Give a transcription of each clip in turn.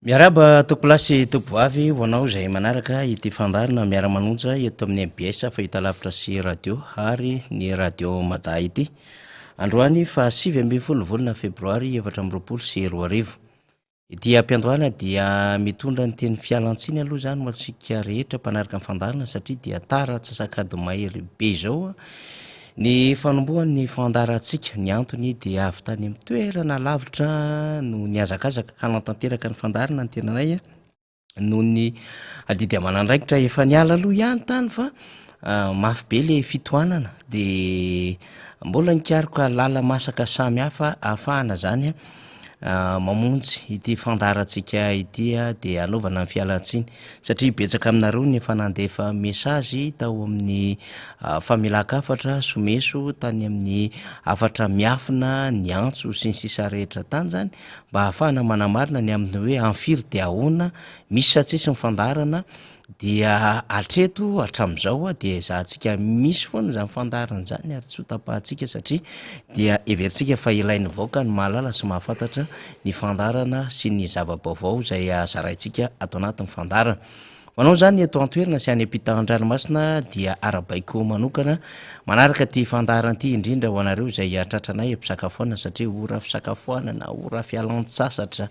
Miarahaba tompolahy sy tompovavy ho anao izay manaraka ity fandaharana miara-manonja eto amin'ny mbs fahitalavitra sy radio ary ny radio Mada ity. Androany faha 19 ny volana febroary 2024. Ity am-piandohana dia mitondra ny teny fialantsiny aloha izany ho antsika rehetra mpanaraka ny fandaharana satria dia tara antsasak'adiny mahery be izao ny fanombohan'ny fandaharantsika. Ny antony dia avy tany amin'ny toerana lavitra no nihazakazaka hanatanteraka ny fandaharana ny tenanay noho ny adidy aman'andraikitra efa niala aloha ihany tany fa mafy be le fitohanana de mbola nikaroka lala masaka samy hafa ahafahana zany mamonjy ity fandaharantsika ity de anaovana ny fialantsiny satria betsaka aminareo ny efa nandefa message tao amin'ny famelan-kafatra someso tany amin'ny hafatra miafina ny antso sy ny sisa rehetra tany zany Mba ahafahana manamarina ny amin'ny hoe amin'ny firy dia ahoana, misy sa tsisy ny fandaharana, dia hatreto hatramin'izao dia ezahantsika misy foana izany fandaharana izany ary tsy ho tapahantsika satria dia heverintsika fa ilain'ny vahoaka ny mahalala sy mahafantatra ny fandaharana sy ny zava-baovao izay zaraintsika ato anatin'ny fandaharana. Ho anao izany eto an-toerana sy any ampitan-dranomasina dia ara-baiko manokana manaraka ity fandaharana ity indrindra ho anareo izay tratranay am-pisakafoanana satria ora fisakafoanana, ora fialan-tsasatra,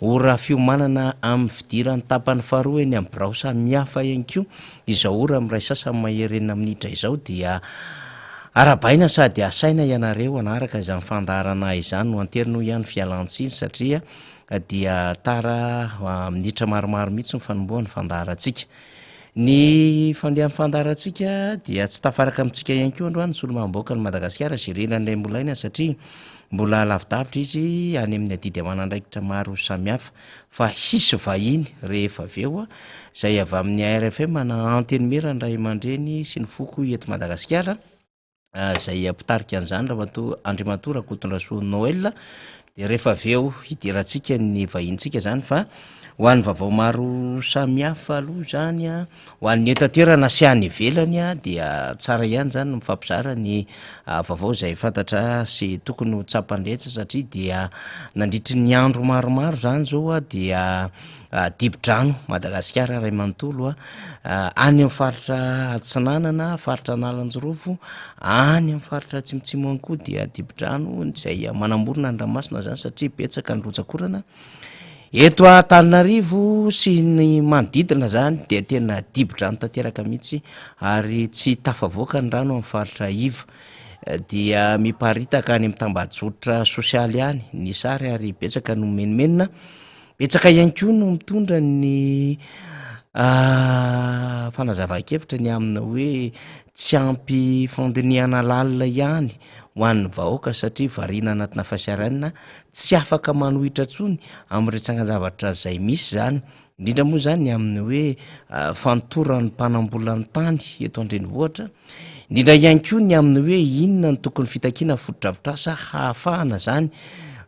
ora fiomanana amin'ny fidiran'ny tapany faharoa eny amin'ny birao samihafa ihany koa izao ora miray sasany mahery enina minitra izao dia arahabaina sady asaina ianareo hanaraka izany fandaharana izany no anteriny hoy aho ny fialan-tsiny satria dia tara minitra maromaro mihitsy ny fanombohan'ny fandaharantsika. Ny fandehan'ny fandaharantsika dia tsy tafaraka amintsika ihany koa androany ny solombavambahoakan'i Madagasikara Gerina Andriambolaina satria mbola lavidavitra izy any amin'ny adidy aman'andraikitra maro samihafa fa hisy vahiny rehefa avy eo izay avy amin'ny ARFM na Antenimieran'ny Ray aman-dreny sy ny foko eto Madagasikara. izay mpitarika an'izany Ramatoa Andriamatoa Rakotondrasoa Noël dia rehefa avy eo hidirantsika ny vahinintsika izany fa ho an'ny vaovao maro samihafa aloha izany a, ho an'ny eto an-toerana sy any ivelany a dia tsara ihany izany ny mifampizara ny vaovao izay fantatra sy tokony ho tsapan'ny rehetra satria dia nandritry ny andro maromaro izany izao a dia Dibo-drano, Madagasikara iray manontolo, any amin'ny faritra Atsinanana, faritra Analanjirofo, any amin'ny faritra Atsimotsimo any koa dia dibo-drano izay manamorona ny ranomasina izany satria betsaka ny rotsak'orana. Eto Antananarivo sy ny manodidina izany dia tena dibo-drano tanteraka mihitsy ary tsy tafavoaka ny rano amin'ny faritra iva. Dia miparitaka any amin'ny tambajotra sosialy any ny sary ary betsaka no mimenomenona. Betsaka ihany koa no mitondra ny fanazavan-kevitra ny amina hoe tsy ampy fandinihana lalina ihany ho an'ny vahoaka satria variana anatina fahasahiranana tsy afaka manohitra intsony amin'ireo tsangan-javatra izay misy izany. Indrindra moa izany ny amin'ny hoe fanotoran'ny mpanambola ny tany eto an-drenivohitra. Indrindra ihany koa ny amin'ny hoe inona no tokony fitakiana fotodrafitrasa hahafahana izany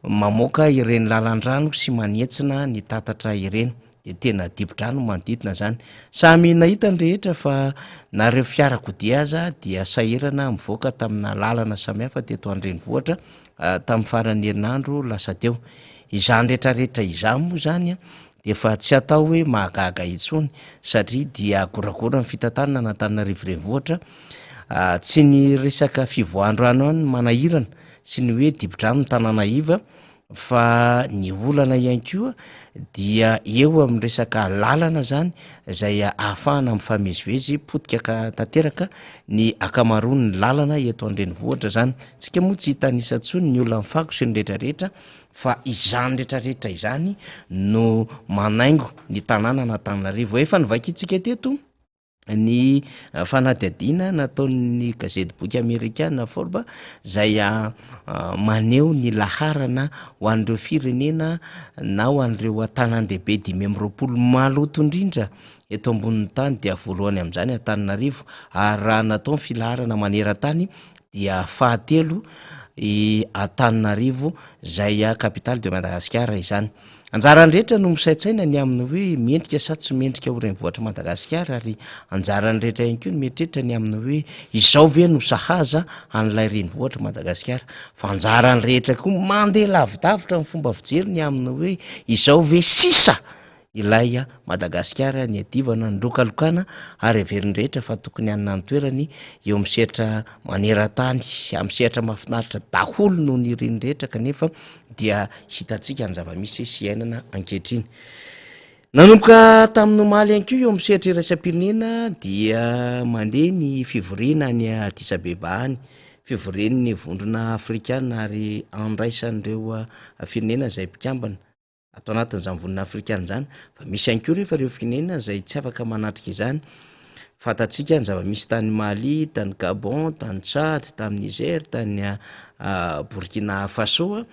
mamoaka ireny lalan-drano sy manetsina ny tatatra ireny. Dia tena dibo-drano manodidina izany. Samy nahita ny rehetra fa na ireo fiarakodia aza dia sahirana mivoaka tamina lalana samihafa teto an-drenivohitra tamin'ny faran'ny herinandro lasa teo. Izany rehetrarehetra izany moa izany dia efa tsy atao hoe mahagaga intsony satria dia goragora ny fitantanana an'Antananarivo renivohitra, tsy ny resaka fivoahan-drano ihany no manahirana sy ny hoe dibo-drano ny tanàna iva fa ny olana ihany koa dia eo amin'ny resaka lalana zany izay ahafahana mifamezivezy, potika ka tanteraka ny ankamaroan'ny lalana eto an-drenivohitra zany, tsika moa tsy hitanisa intsony ny olan'ny fako sy ny retraretra Fa izany retraretra izany no manaingo ny tanànan'Antananarivo. Efa novakintsika teto ny fanadihadiana nataon'ny gazetiboky amerikana Forbes izay maneho ny laharana ho an'ireo firenena na ho an'ireo tanàn-dehibe 25 maloto indrindra eto ambonin'ny tany dia voalohany amin'izany Antananarivo ary raha natao ny filaharana maneran-tany dia fahatelo i Antananarivo izay capitale de Madagascar izany. Anjaran'ny rehetra no misaintsaina ny amin'ny hoe mendrika sa tsy mendrika ho renivohitr'i Madagasikara ary anjaran'ny rehetra ihany koa ny mieritreritra ny amin'ny hoe izao ve no sahaza an'ilay renivohitr'i Madagasikara. Fa anjaran'ny rehetra koa mandeha lavidavitra ny fomba fijery ny amin'ny hoe izao ve sisa. ilay Madagasikara niadivana nilokalokana ary heverin'ny rehetra fa tokony hanana ny toerany eo amin'ny sehatra maneran-tany, amin'ny sehatra mahafinaritra daholo no nirian'ny rehetra kanefa dia hitantsika ny zava-misy sy iainana ankehitriny. Nanomboka tamin'ny omaly ihany koa eo amin'ny sehatra iraisam-pirenena dia mandeha ny fivoriana any Addis Abeba any, fivorian'ny vondrona afrikana ary andraisan'ireo firenena izay mpikambana ato anatin'izany vondrona afrikana izany, fa misy ihany koa rehefa ireo firenena izay tsy afaka manatrika izany. Fantatsika ny zava-misy tany Mali, tany Gabon, tany Tchad, tany Niger, tany Burkina Faso.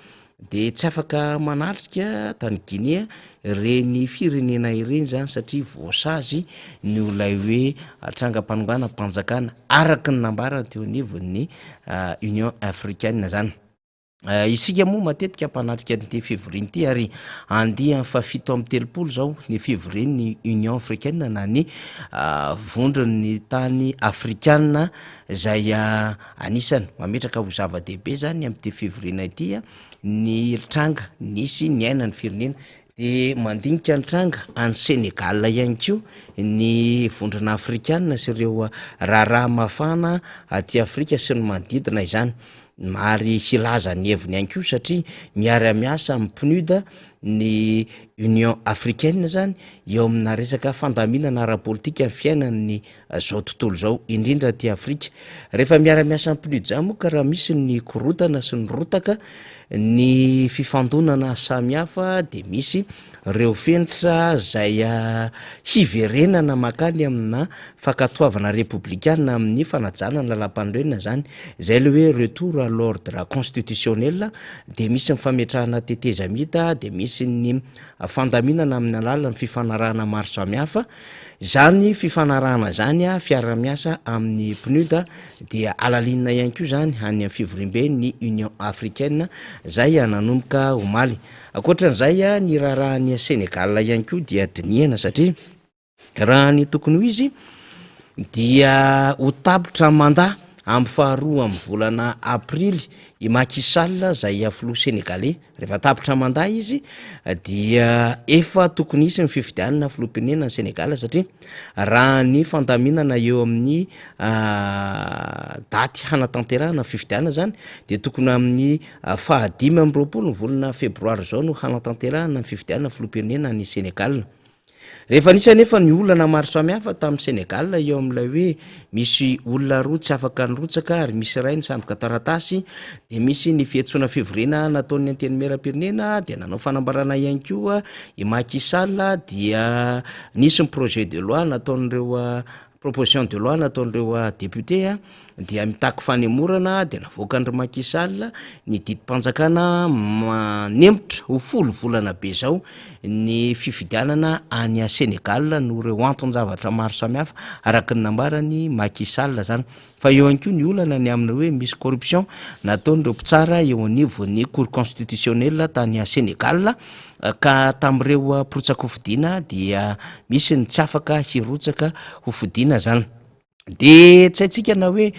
Dia tsy afaka manatrika tany Guinée ireny firenena ireny zany satria voasazy noho ilay hoe trangam-panonganam-panjakana araka ny nambarany teo anivon'ny Union Africaine zany. Isika moa matetika mpanatrika an'ity fivoriana ity ary andiany fahafito amby telopolo izao ny fivorian'ny Union Africaine na ny vondron'ny tany afrikana izay Anisany mametraka ho zava-dehibe izany amin'ity fivoriana ity ny tranga nisy niainan'ny firenena. Dia mandinika ny tranga any Sénégal ihany koa ny vondrona afrikana sy ireo raharaha mafana aty Afrika sy ny manodidina izany. Ary hilaza ny heviny ihany koa satria miara-miasa amin'ny PNUD ny Union africaine izany eo amina resaka fandaminana ara-politika ny fiainan'ny zao tontolo izao, indrindra aty Afrika. Rehefa miara-miasa amin'ny PNUD moa ka raha misy ny korontana sy ny rotaka, ny fifandonana samihafa dia misy ireo fenitra izay hiverenana mankany amina fankatoavana repoblikana amin'ny fanajana ny lalàmpanorenana izany. Izay ilay hoe retour à l'ordre constitutionnel, dia misy ny fametrahana tetezamita, dia misy ny fandaminana amin'ny alalan'ny fifanarahana maro samihafa. Izany fifanarahana izany, fiaraha-miasa amin'ny PNUD, dia halalinina ihany koa izany any amin'ny fivoriamben'ny Union Africaine izay nanomboka omaly. Ankoatran'izay, ny raharahan'i Sénégal ihany koa dia dinihana satria raha ny tokony ho izy dia ho tapitra mandat amin'ny faharoa amin'ny volana aprily i Macky Sall izay filoha sénégalais. Rehefa tapitra mandat izy dia efa tokony hisy ny fifidianana filoham-pirenena any Sénégal satria raha ny fandaminana eo amin'ny daty hanatanterahana fifidianana zany dia tokony amin'ny fahadimy amby roapolo ny volana febroary izao no hanatanterahana ny fifidianana filoham-pirenena any Sénégal. Rehefa nisy anefa ny olana maro samihafa tamin'i Sénégal eo amin'ilay hoe misy olona roa tsy afaka nirotsaka ary misy iray nisandoka taratasy dia misy ny fiantsoana fivoriana nataon'ny Antenimierampirenena dia nanao fanambarana ihany koa i Macky Sall dia nisy ny projet de loi nataon'ireo proposition de loi nataon'ireo député dia mitaky fanemorana dia navoakan-dry Macky Sall ny didim-panjakana manemotra ho folo volana be izao ny fifidianana any Sénégal noho ireo anton-javatra maro samihafa araka ny nambaran'i Macky Sall izany. Fa eo ihany koa ny olana ny amin'ny hoe misy corruption nataon'ireo mpitsara eo anivon'ny cour constitutionnelle tany Sénégal ka tamin'ireo mpirotsaka-hofidiana dia misy ny tsy afaka hirotsaka hofidiana zany. De tsy haintsika na hoe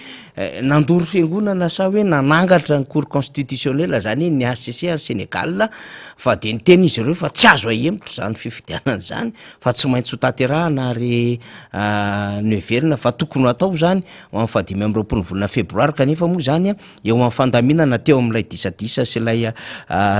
nandoro fiangonana sa hoe nanangatra ny cour constitutionnelle zany hoe ny HCC any Sénégal fa de niteny izy ireo fa tsy azo ahemotra zany fifidianana zany fa tsy maintsy ho tanterahana ary noheverina fa tokony ho atao zany ho amin'ny fahadimy amby roapolo ny volana febroary kanefa moa zany eo amin'ny fandaminana teo amin'ilay disadisa sy ilay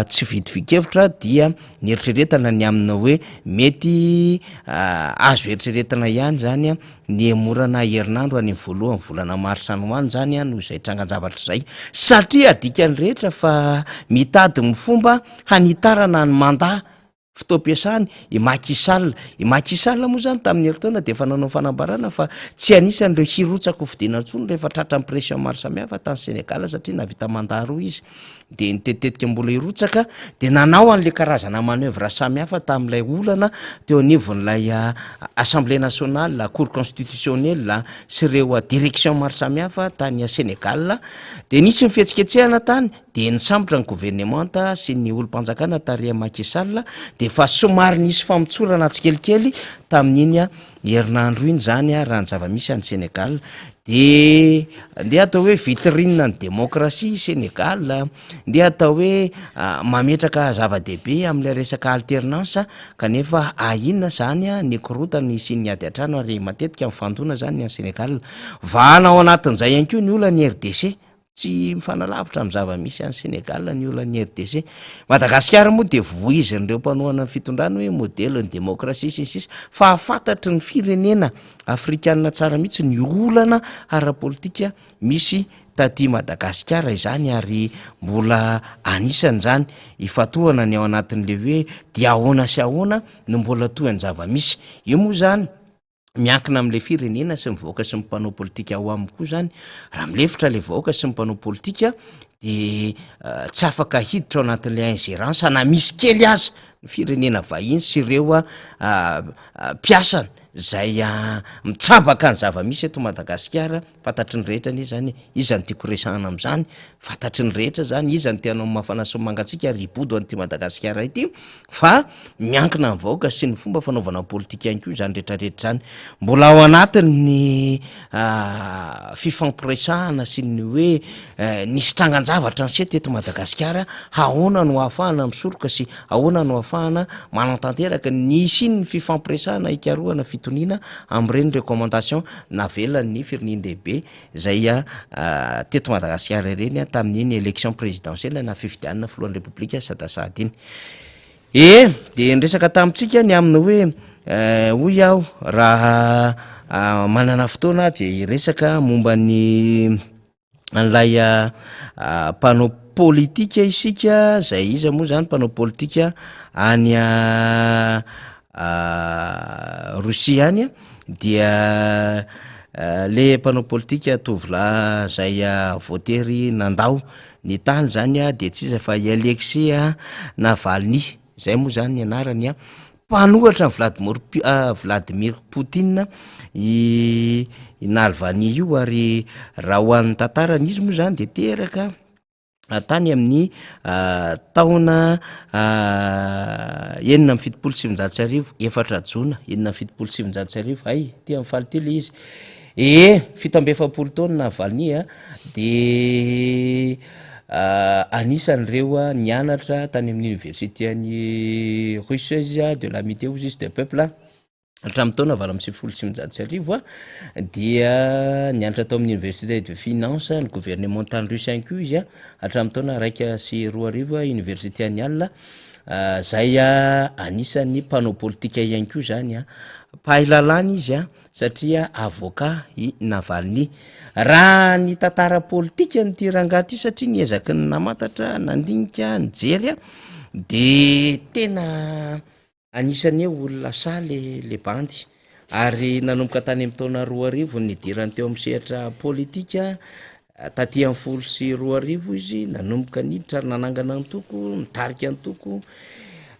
tsy fitovian-kevitra dia nieritreretana ny amina hoe mety azo eritreretina ihany zany ny hemorana herinandro any amin'ny voalohan'ny volana marsa any ho any zany noho izay trangan-javatra izay satria adikany rehetra fa mitady ny fomba hanitarana ny mandat fotoam-piasany i Macky Sall. I Macky Sall moa izany tamin'ny herintaona dia efa nanao fanambarana fa tsy anisan'ireo hirotsaka hofidiana intsony rehefa tratran'ny pression maro samihafa tany Sénégal satria nahavita mandat roa izy dia nitetetika mbola hirotsaka dia nanao an'ilay karazana manoeuvre samihafa tamin'ilay olana teo anivon'ilay Assemblée nationale, Cour constitutionnelle sy ireo direction maro samihafa tany Sénégal dia nisy ny fihetsiketsehana tany. dia nisambotra ny governemanta sy ny olom-panjakana tarihan'i Macky Sall, dia efa somary nisy famotsorana tsikelikely tamin'iny herinandro iny izany raha ny zava-misy any Sénégal. Dia ndeha atao hoe vitrine ny demokrasia i Sénégal, ndeha atao hoe mametraka zava-dehibe amin'ilay resaka alternance, kanefa ahiana izany ny korontana hisian'ny ady an-trano ary matetika mifandona izany ny any Sénégal. Vahana ao anatin'izay ihany koa ny olan'ny RDC. Tsy mifanalavitra amin'ny zava-misy any Sénégal ny olan'ny RDC. Madagasikara moa dia voizin'ireo mpanohana ny fitondrana hoe modelin'ny demokrasia sy ny sisa fa fantatry ny firenena afrikanina tsara mihitsy ny olana ara-politika misy taty Madagasikara izany ary mbola anisan'izany ifantohana ny ao anatin'ilay hoe dia ahoana sy ahoana no mbola tohin-java-misy. Io moa izany miankina amin'ilay firenena sy ny vahoaka sy ny mpanao politika ao aminy koa zany, raha milefitra ilay vahoaka sy ny mpanao politika de tsy afaka hiditra ao anatin'ilay ingérence na misy kely aza ny firenena vahiny sy ireo mpiasany zay mitsabaka ny zava-misy eto Madagasikara. Fantatry ny rehetra anie zany e, iza no tiako resahana amin'izany, fantatry ny rehetra zany, iza no te hanao ny mafana sy ny mangatsiaka ary hibodo an'ity Madagasikara ity, fa miankina amin'ny vahoaka sy ny fomba fanaovana politika ihany koa izany rehetrarehetra izany. Mbola ao anatin'ny fifampiresahana sy ny hoe nisy trangan-javatra niseho teto Madagasikara, ahoana no ahafahana misoroka sy ahoana no ahafahana manatanteraka ny hisian'ny fifampiresahana hikarohana fitoniana amin'ireny recommandation navelan'ny firenen-dehibe izay teto Madagasikara ireny tamin'iny élection présidentielle na fifidianana filohan'ny Repoblika sadasady iny. E, dia niresaka tamintsika ny amin'ny hoe hoy aho raha manana fotoana aho dia hiresaka momba ny an'ilay mpanao politika isika zay iza moa zany mpanao politika any Rosia any dia le mpanao politika tovolahy zay voatery nandao ny tany zany de tsy iza fa i Alexei Navalny zay moa zany ny anarany a. Mpanohatra an'i Vladimir Vladimir Poutine i i Nalvani io ary raha ho an'ny tantarany izy moa zany de teraka tany amin'ny taona 1976, 4 jona 1976, hay ty amin'ny faly ty le izy, ee 47 taona Navalny a, de anisan'ireo nianatra tany amin'ny université an'i Russe izy de l'amitié hozy izy de peuple hatramin'ny taona 1998 dia nianatra tao amin'ny université de finance ny gouvernementale russe ihany koa izy hatramin'ny taona 2001, université an'i Yale zay anisan'ny mpanao politika ihany koa zany a, mpahay lalàna izy a. satria avocat i Navalny. Raha ny tantara politikan'ity rangahy ity satria niezaky ny namantatra, nandinika, nijery de tena anisan'ny hoe olona sahy le le bandy ary nanomboka tany amin'ny taona 2000 ny nidirany teo amin'ny sehatra politika. Taty amin'ny 2010 izy nanomboka niditra ary nanangana antoko, nitarika antoko,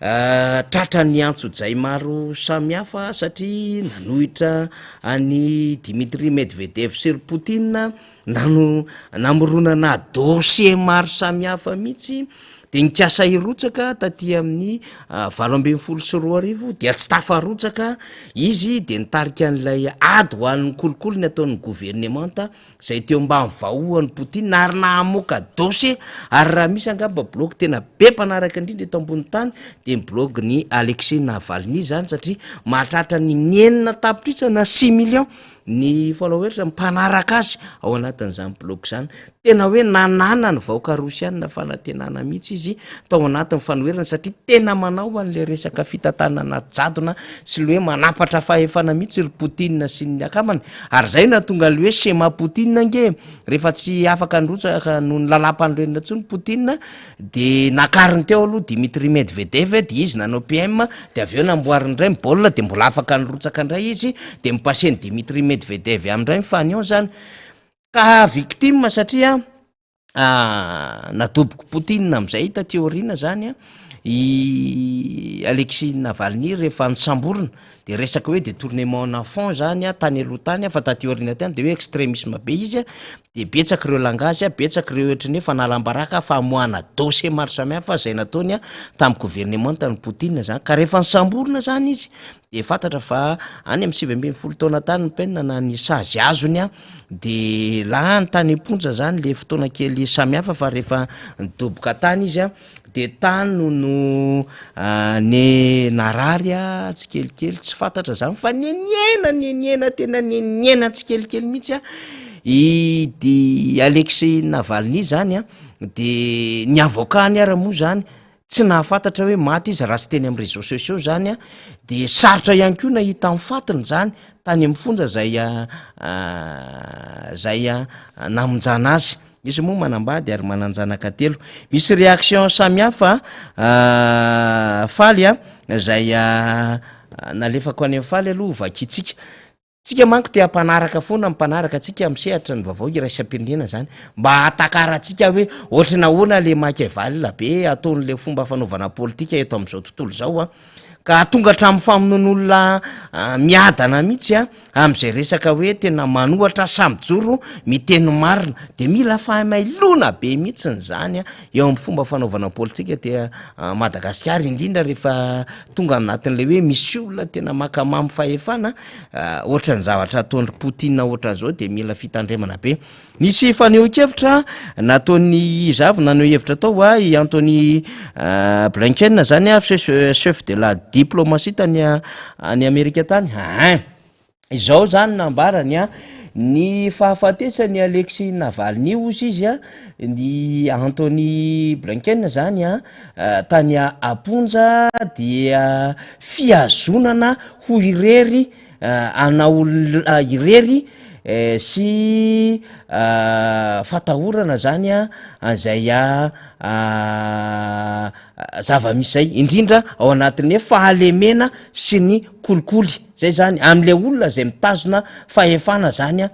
tratra ny antsojay maro samihafa satria nanohitra an'i Dimitri Medvedev sy ry Poutine, nano- namoronana dossier maro samihafa mihitsy, de nikasa hirotsaka taty amin'ny 2018 dia tsy tafarotsaka izy de nitarika an'ilay ady ho an'ny kolikoly nataon'ny governemanta izay teo ambany vahohon'i Poutine ary nahamoaka dossier ary raha misy angamba blaogy tena be mpanaraka indrindra eto ambony tany dia ny blaogin'i Alexei Navalny izany satria mahatratra ny 6 tapitrisa na 6 millions ny followers mpanaraka azy ao anatin'izany blaogy izany. Tena hoe nanana ny vahoaka rosianina fanantenana mihitsy izy tao anatin'ny fanoherana satria tena manao an'le resaka fitantanana jadona sy le hoe manapatra fahefana mihitsy ry Poutine sy ny akamany ary zay nahatonga le hoe schéma Poutine ange. Rehefa tsy afaka nirotsaka noho ny lalàm-panorenana intsony Poutine de nakariny teo aloha Dimitri Medvedev de izy nanao PM, de avy eo namboariny indray ny baolina de mbola afaka nirotsaka indray izy de mi-passer-n'i Dimitri Medvedev amindray ny fanion zany ka victime satria nadoboko Poutine am'izay taty aoriana zany a. I Alexis Navalny rehefa nosamborina de resaka hoe detournement ana fonds zany a tany aloha tany a, fa taty aoriana tany de hoe extremisme be izy a, de betsaka ireo langage a, betsaka ireo ohatran'ny hoe fanalam-baraka, famoahana dossier maro samihafa zay nataony a tamin'ny governemantan'i Poutine zany. Ka rehefa nosamborina zany izy de fantatra fa any amin'ny 19 taona tany ny peine na ny sazy azony a, de lany tany am-ponja zany le fotoana kely samihafa, fa rehefa nidoboka tany izy a de tany no ne narary a tsikelikely, tsy fantatra zany fa neniena neniena tena neniena tsikelikely mihitsy a i di Alexis Navalny zany a. De ny avocat-ny ara moa zany tsy nahafantatra hoe maty izy raha tsy teny amin'ny réseaux sociaux zany a, de sarotra ihany koa nahita ny fatiny zany tany amin'ny fonja zay zay namonjana azy. Izy moa manambady ary manan-janaka telo. Misy réaction samihafa faly a zay nalefako any amin'ny faly aloha vakitsika. Tsika manko te hampanaraka foana mpanaraka atsika misehatra ny vaovao iraisam-pirenena zany, mba hahatakarantsika hoe ohatry nahoana le Machiavel be ataon'le fomba fanaovana politika eto amin'izao tontolo izao a, ka tonga hatramin'ny famonoan'olona miadana mihitsy a amin'izay resaka hoe tena manohatra samy mijoro miteny marina. De mila fahamailona be mihitsiny zany a eo amin'ny fomba fanaovana politika aty Madagasikara, indrindra rehefa tonga anatin'le hoe misy olona tena mankamamy fahefana ohatran'ny zavatra ataon-dry Poutine ohatran'izao, de mila fitandremana be. Nisy fanehoan-kevitra nataon'ny iza avy naneho hevitra tao a? I Antony Blinken zany a, chef de la diplomatie tany any Amerika tany ein. Izao zany nambarany a: ny fahafatesany Alexis Navalny ozy izy a, ny Antony Blinken zany a, tany am-ponja dia fihazonana ho irery ana olona irery sy fatahorana zany a an'izay a zava-misy zay, indrindra ao anatin'ny hoe fahalemena sy ny kolikoly zay zany am'le olona zay mitazona fahefana zany a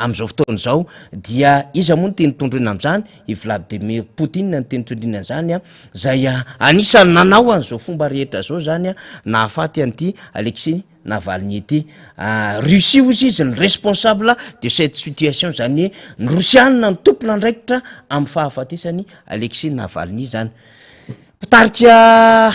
am'izao fotoana izao. Dia iza moa no tiany tondroina am'zany? I Vladimir Poutine no tiany tondroina an'zany a, zay anisan'ny nanao an'izao fomba rehetra zao zany a nahafaty an'ity Alexis Navalny ity. Russie ozy izy ny responsable de cette situation zany, hoe ny Rosianina ny tompon'andraikitra amin'ny fahafatesany Alexis Navalny zany, mpitarika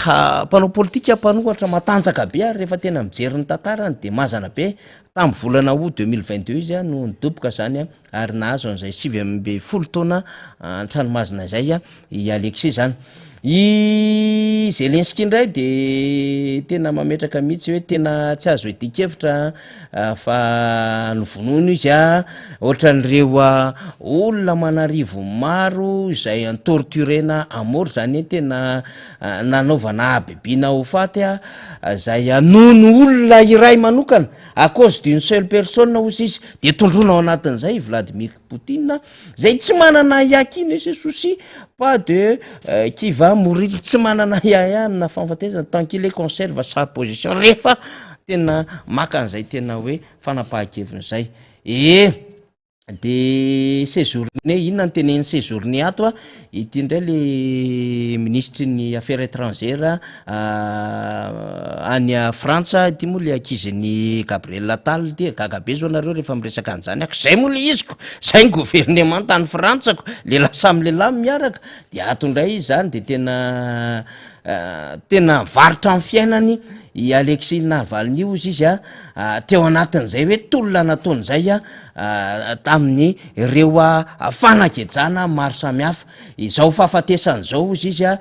mpanao politika mpanohatra matanjaka be. Ary rehefa tena mijery ny tantarany de mazana be. Tamin'ny volana août 2022 izy a no nidoboka zany a, ary nahazo an'izay 19 taona an-tranomazina zay a i Alexis zany. I Zelensky indray de tena mametraka mihitsy hoe tena tsy azo iadian-kevitra fa novonoina izy a, ohatran'ireo olona manarivo maro izay an-torturena à mort zany, hoe tena nanaovana habibiana ho faty a, zay noho ny olona iray manokana, à cause d'une seule personne ozy izy. De tondroina ao anatin'izay i Vladimir Poutine zay tsy manana ahiahy, qui ne se soucie pas de qui va mourir, tsy manana ahiahy amina fahafatesana tant qu'il est conserve sa position, rehefa tena maka an'izay tena hoe fanapahan-keviny zay. E de Séjourné, inona ny tenen'ny Séjourné ato a? Ity indray le ministre ny affaires étrangères any Frantsa ity moa, le ankizin'ny Gabriel Attal ty. Gaga be zao nareo rehefa miresaka an'izany ako zay moa le iziko zay ny gouvernement any Frantsako, lehilahy samy lehilahy miaraka. De ato indray izy zany de tena mivarotra amin'ny fiainany i Alexis Navalny ozy izy a, teo anatin'izay hoe tolona nataon'izay a tamin'ny reo a fanagejana maro samihafa. Izao fahafatesany zao ozy izy a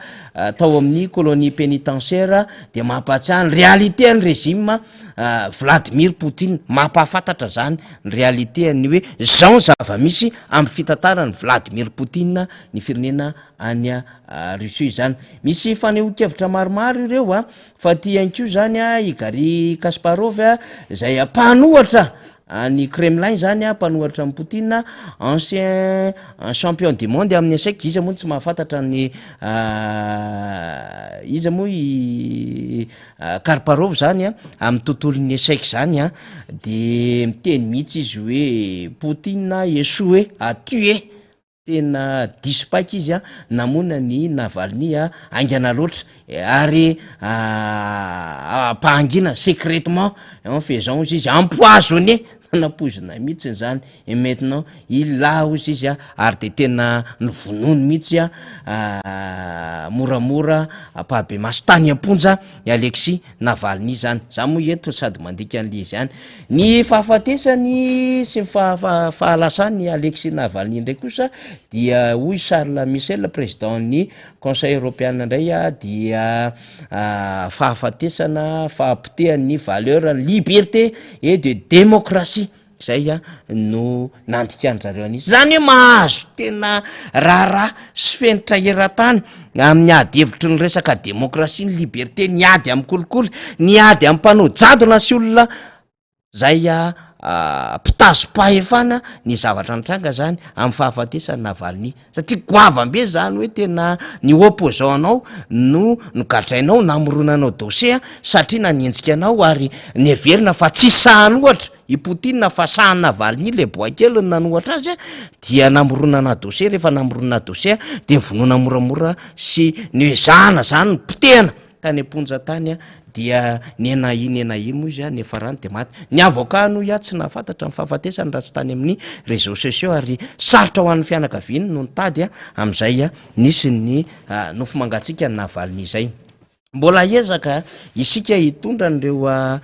tao amin'ny colonie pénitentiaire de mampahatsiahy ny réalité ny régime Vladimir Poutine, mampahafantatra zany ny réalité ny hoe zao ny zava-misy amin'ny fitantarany Vladimir Poutine ny firenena any Russie zany. Misy fanehoan-kevitra maromaro ireo a, fa ty ihany ko zany a i Garry Kasparov a, zay mpanohatra ny Kremlin zany a, mpanohatra ny Poutine, ancien champion du monde amin'ny échec. Iza moa tsy mahafantatra ny iza moa i Kasparov zany a amin'ny tontolon'ny échec zany a? De miteny mihitsy izy hoe Poutine échoué à tuer. Tena diso paika izy a, namono an'i Navalny a haingana loatra ary ampahangina secretement en faisant ozy izy empoisonner, nanapoizina mihitsy zany et maintenant il l'a ozy izy a ary de tena novonoiny mihitsy a moramora ampahabemaso tany am-ponja i Alexis Navalny zany, za moa eto sady mandika an'le izy ihany. Ny fahafatesany sy ny fahalasany Alexis Navalny indray kosa dia hoy Charles Michel président ny conseil europeana indray dia fahafatesana fahapotehan'ny valeur ny liberté et de démocratie zay no nandikan-dry zareo an'izy zany hoe mahazo tena raharaha sy fenitra eran-tany amin'ny ady hevitry ny resaka demokrasia ny liberté ny ady amin'ny kolikoly ny ady amin'ny mpanao jadona sy olona zay mpitazom-pahefana ny zavatra nitranga zany amin'ny fahafatesan'i Navalny satria goavam-be zany hoe tena ny opposant anao no nogadrainao namoronanao dossier satria nanenjika anao ary neverina fa tsy sahy hanohatra i Poutine fa sahy Navalny le boay kely no nanohatra azy dia namoronana dossier rehefa namoronana dossier de vonoina moramora sy noezahana zany nopotehana tany am-ponja tany dia niainahia niainahia moa izy niafarany de maty. Ny avocat-ny hoy aho tsy nahafantatra ny fahafatesany raha tsy tany amin'ny réseaux sociaux ary sarotra ho an'ny fianakaviany no nitady amin'izay nisy ny nofo mangatsiaka navaliny izay. Mbola hiezaka isika hitondra an'ireo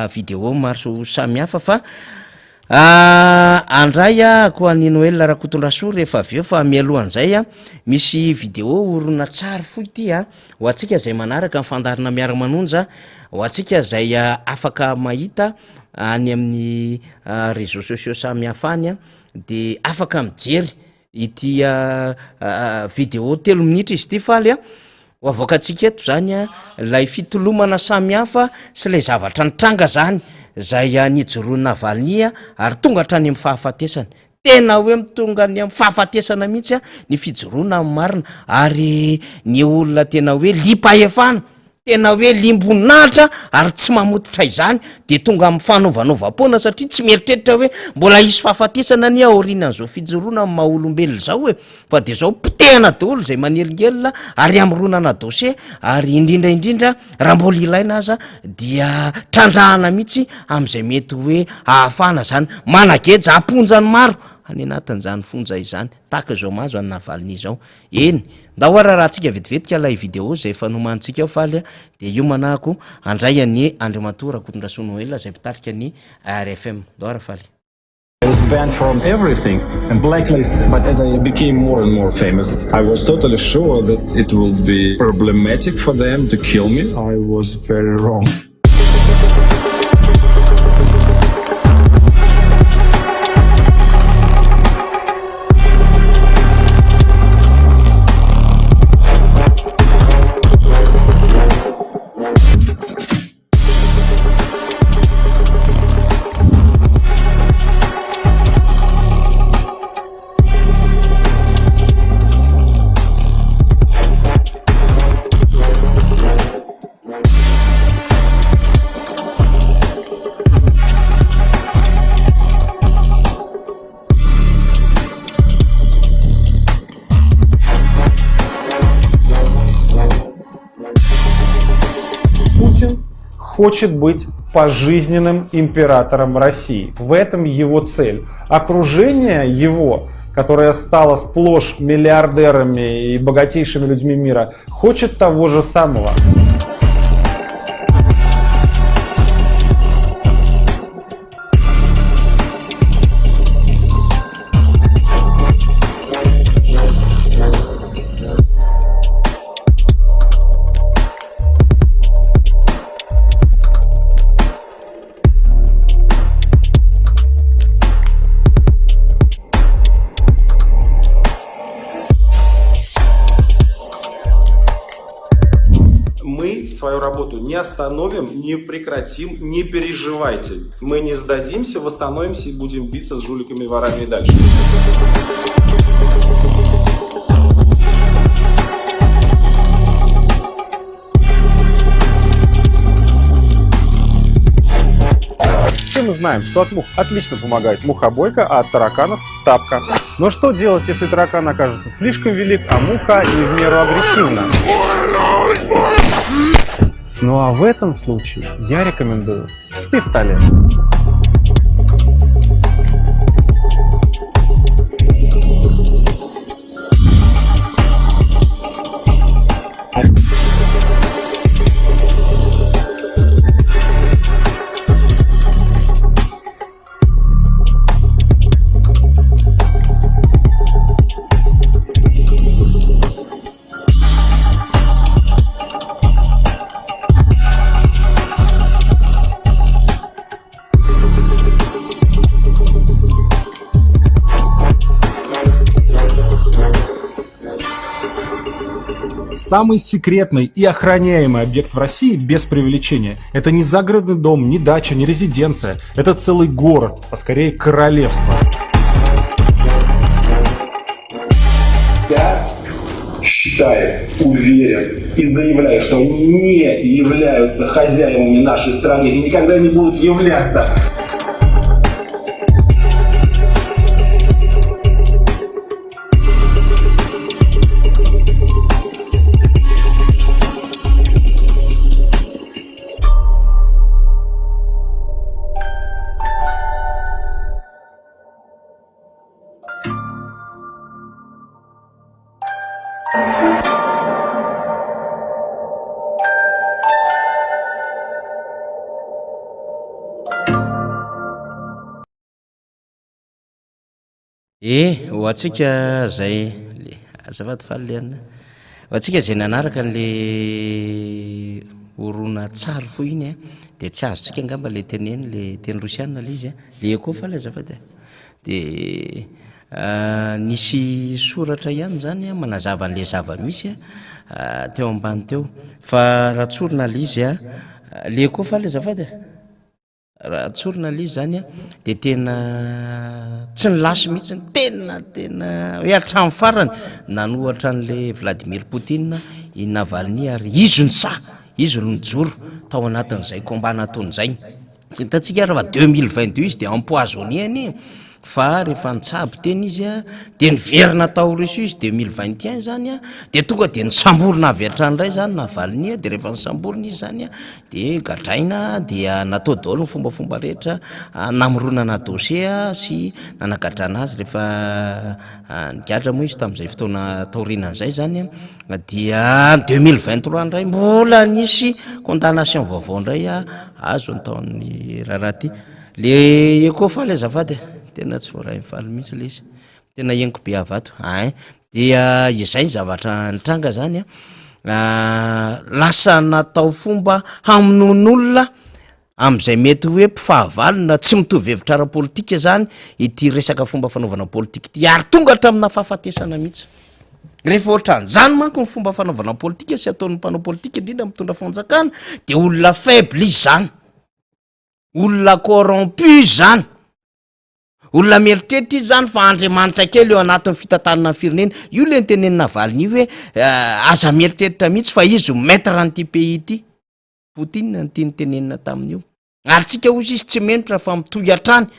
vidéo maro samihafa fa Andray ahako an'i Noël Rakotondrasoa rehefa avy eo fa mialohan'izay misy vidéo horonantsary fohy ity a, ho antsika izay manaraka ny fandaharana miara-manonja, ho antsika izay afaka mahita any amin'ny réseaux sociaux samihafa any de afaka mijery Ity vidéo telo minitra izy ity faly a, ho avoakantsika eto zany a lay fitolomana samihafa sy lay zavatra nitranga zany zay nijoroan'i Navalny ary tonga hatrany amin'ny fahafatesany, tena hoe mitonga any amin'ny fahafatesana mihitsy a ny fijoroana amin'ny marina ary ny olona tena hoe liam-pahefana Tena hoe liam-boninahitra ary tsy mamototra izany dia tonga amin'ny fanaovanaovam-poana satria tsy mieritreritra hoe mbola hisy fahafatesana anie aorianan'izao fijoroana amin'ny maha olombelona izao e! Fa dia izao potehana daholo izay manelingelina ary hamoronana dossier ary indrindra indrindra raha mbola ilaina aza dia trandrahana mihitsy amin'izay mety hoe ahafahana izany manageja am-ponja ny maro any anatin'izany fonja izany tahaka izao mahazo an'i Navalny izao. Eny, ndao ary arahantsika vetivetika ilay vidéo izay efa nomanintsika ao Faly a, dia hiomana ako handray an'i Andriamatoa Rakotondrasoa Noël izay mpitarika ny ARFM. Ndao ary Faly. I was banned from everything and blacklisted, but as I became more and more famous, I was totally sure that it will be problematic for them to kill me. I was very wrong. Путин хочет быть пожизненным императором России. В этом его цель. Окружение его, которое стало сплошь миллиардерами и богатейшими людьми мира, хочет того же самого. Мы свою работу не остановим, не прекратим, не переживайте. Мы не сдадимся, восстановимся и будем биться с жуликами и ворами и дальше. мы знаем, что от мух отлично помогает мухобойка, а от тараканов – тапка. Но что делать, если таракан окажется слишком велик, а муха не в меру агрессивна? Ну а в этом случае я рекомендую пистолет. Самый секретный и охраняемый объект в России без преувеличения. Это не загородный дом, не дача, не резиденция. Это целый город, а скорее королевство. Я считаю, уверен и заявляю, что они не являются хозяевами нашей страны и никогда не будут являться. E, ho antsika zay le azafady faly le anona. Ho antsika zay nanaraka an'le horonantsary fohy iny a, de tsy azontsika angamba le teneny le teny rosiana le izy a, le echo faly azafady a. De nisy soratra ihany zany a manazava an'le zava-misy a teo ambany teo, fa raha tsorina le izy a, le echo faly azafady a. Raha tsorina ilay izy zany a de tena tsy nilasy mihitsy, tena tena hoe hatramin'ny farany nanohatra an'le Vladimir Poutine i Navalny ary izy no sahy, izy no nijoro tao anatin'izay combat nataony izay. Hitantsika ary fa 2022 izy de empoisonné anie fa rehefa nitsabo tena izy a de niverina tao Russie izy 2021 zany a de tonga de nisamborina avy hatrany indray zany Navalny a, de rehefa nisamborina izy zany a de gadraina dia natao daholo ny fombafomba rehetra namoronana dossier sy nanagadrana azy rehefa nigadra moa izy tamin'izay fotoana taorianan'izay zany a dia 2023 indray mbola nisy condamnation vaovao indray a azo ny tao amin'ny raharaha ty le echo faly azafady e tena tsy voarain'ny faly mihitsy le izy tena henoko be avy ato ein Dia izay ny zavatra nitranga zany a, lasa natao fomba hamonoan'olona am'izay mety hoe mpifahavalo na tsy mitovy hevitra ara-politika zany ity resaka fomba fanaovana politika ity ary tonga hatramina fahafatesana mihitsy. Rehefa ohatran'izany manko ny fomba fanaovana politika sy ataon'ny mpanao politika indrindra mitondra fanjakana de olona faible izy zany, olona corrompu izy zany. Olona mieritreritra izy zany fa Andriamanitra kely eo anatin'ny fitantanana ny firenena. Io le notenenin'i Navalny io hoe aza mieritreritra mihitsy fa izy no maître an'ity pays ity. Poutine no tiany tenenina tamin'io. Ary tsika hozy izy tsy menotra fa mitohy hatrany.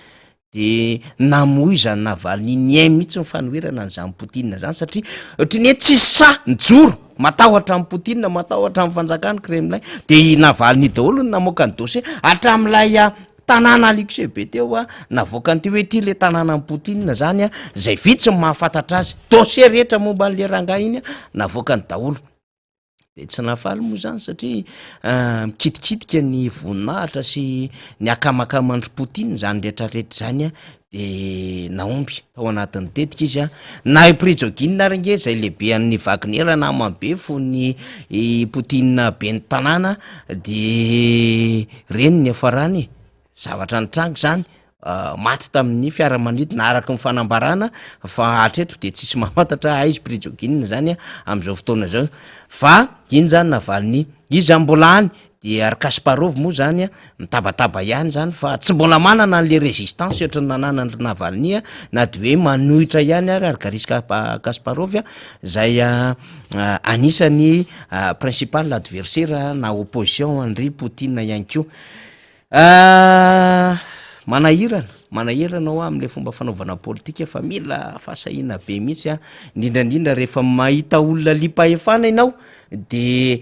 De namoizan'i Navalny ny ainy mihitsy ny fanoherana an'izany Poutine zany satria ohatran'ny hoe tsisy sahy nijoro, matahotra an'i Poutine, matahotra ny fanjakany Kremlin. De i Navalny daholo no namoaka ny dossier hatramin'ilay Tanàna luxe be teo a, navoakan'ity hoe ity le tanànan'i Poutine zany a, zay vitsy ny mahafantatra azy, dossier rehetra momba an'le rangahy iny a, navoakany daholo. De tsy nahafaly moa zany satria mikitikitika ny voninahitra sy ny akamakaman-dry Poutine zany retraretra zany a, de nahomby tao anatin'ny tetika izy a, na i Prigogine ary nge zay lehibe an'ny Wagner namany be fony i Poutine ben'ny tanàna de Reny ny niafarany e! Zavatra nitranga izany, maty tamin'ny fiaramanidina araka ny fanambarana fa hatreto dia tsisy mahafantatra aiza Prigogine izany amin'izao fotoana izao fa iny izany Navalny, izy izany mbola any dia ry Kasparov moa izany mitabataba ihany izany fa tsy mbola manana an'le résistance ohatran'ny nananan'i Navalny na dia hoe manohitra ihany ary ary Garry Kasparov izay Anisan'ny principal adversaire na opposition an-dry Poutine ihany koa. Manahirana, manahirana hoa am'le fomba fanaovana politika fa mila fahasahiana be mihitsy a, indrindra indrindra rehefa mahita olona liam-pahefana ianao de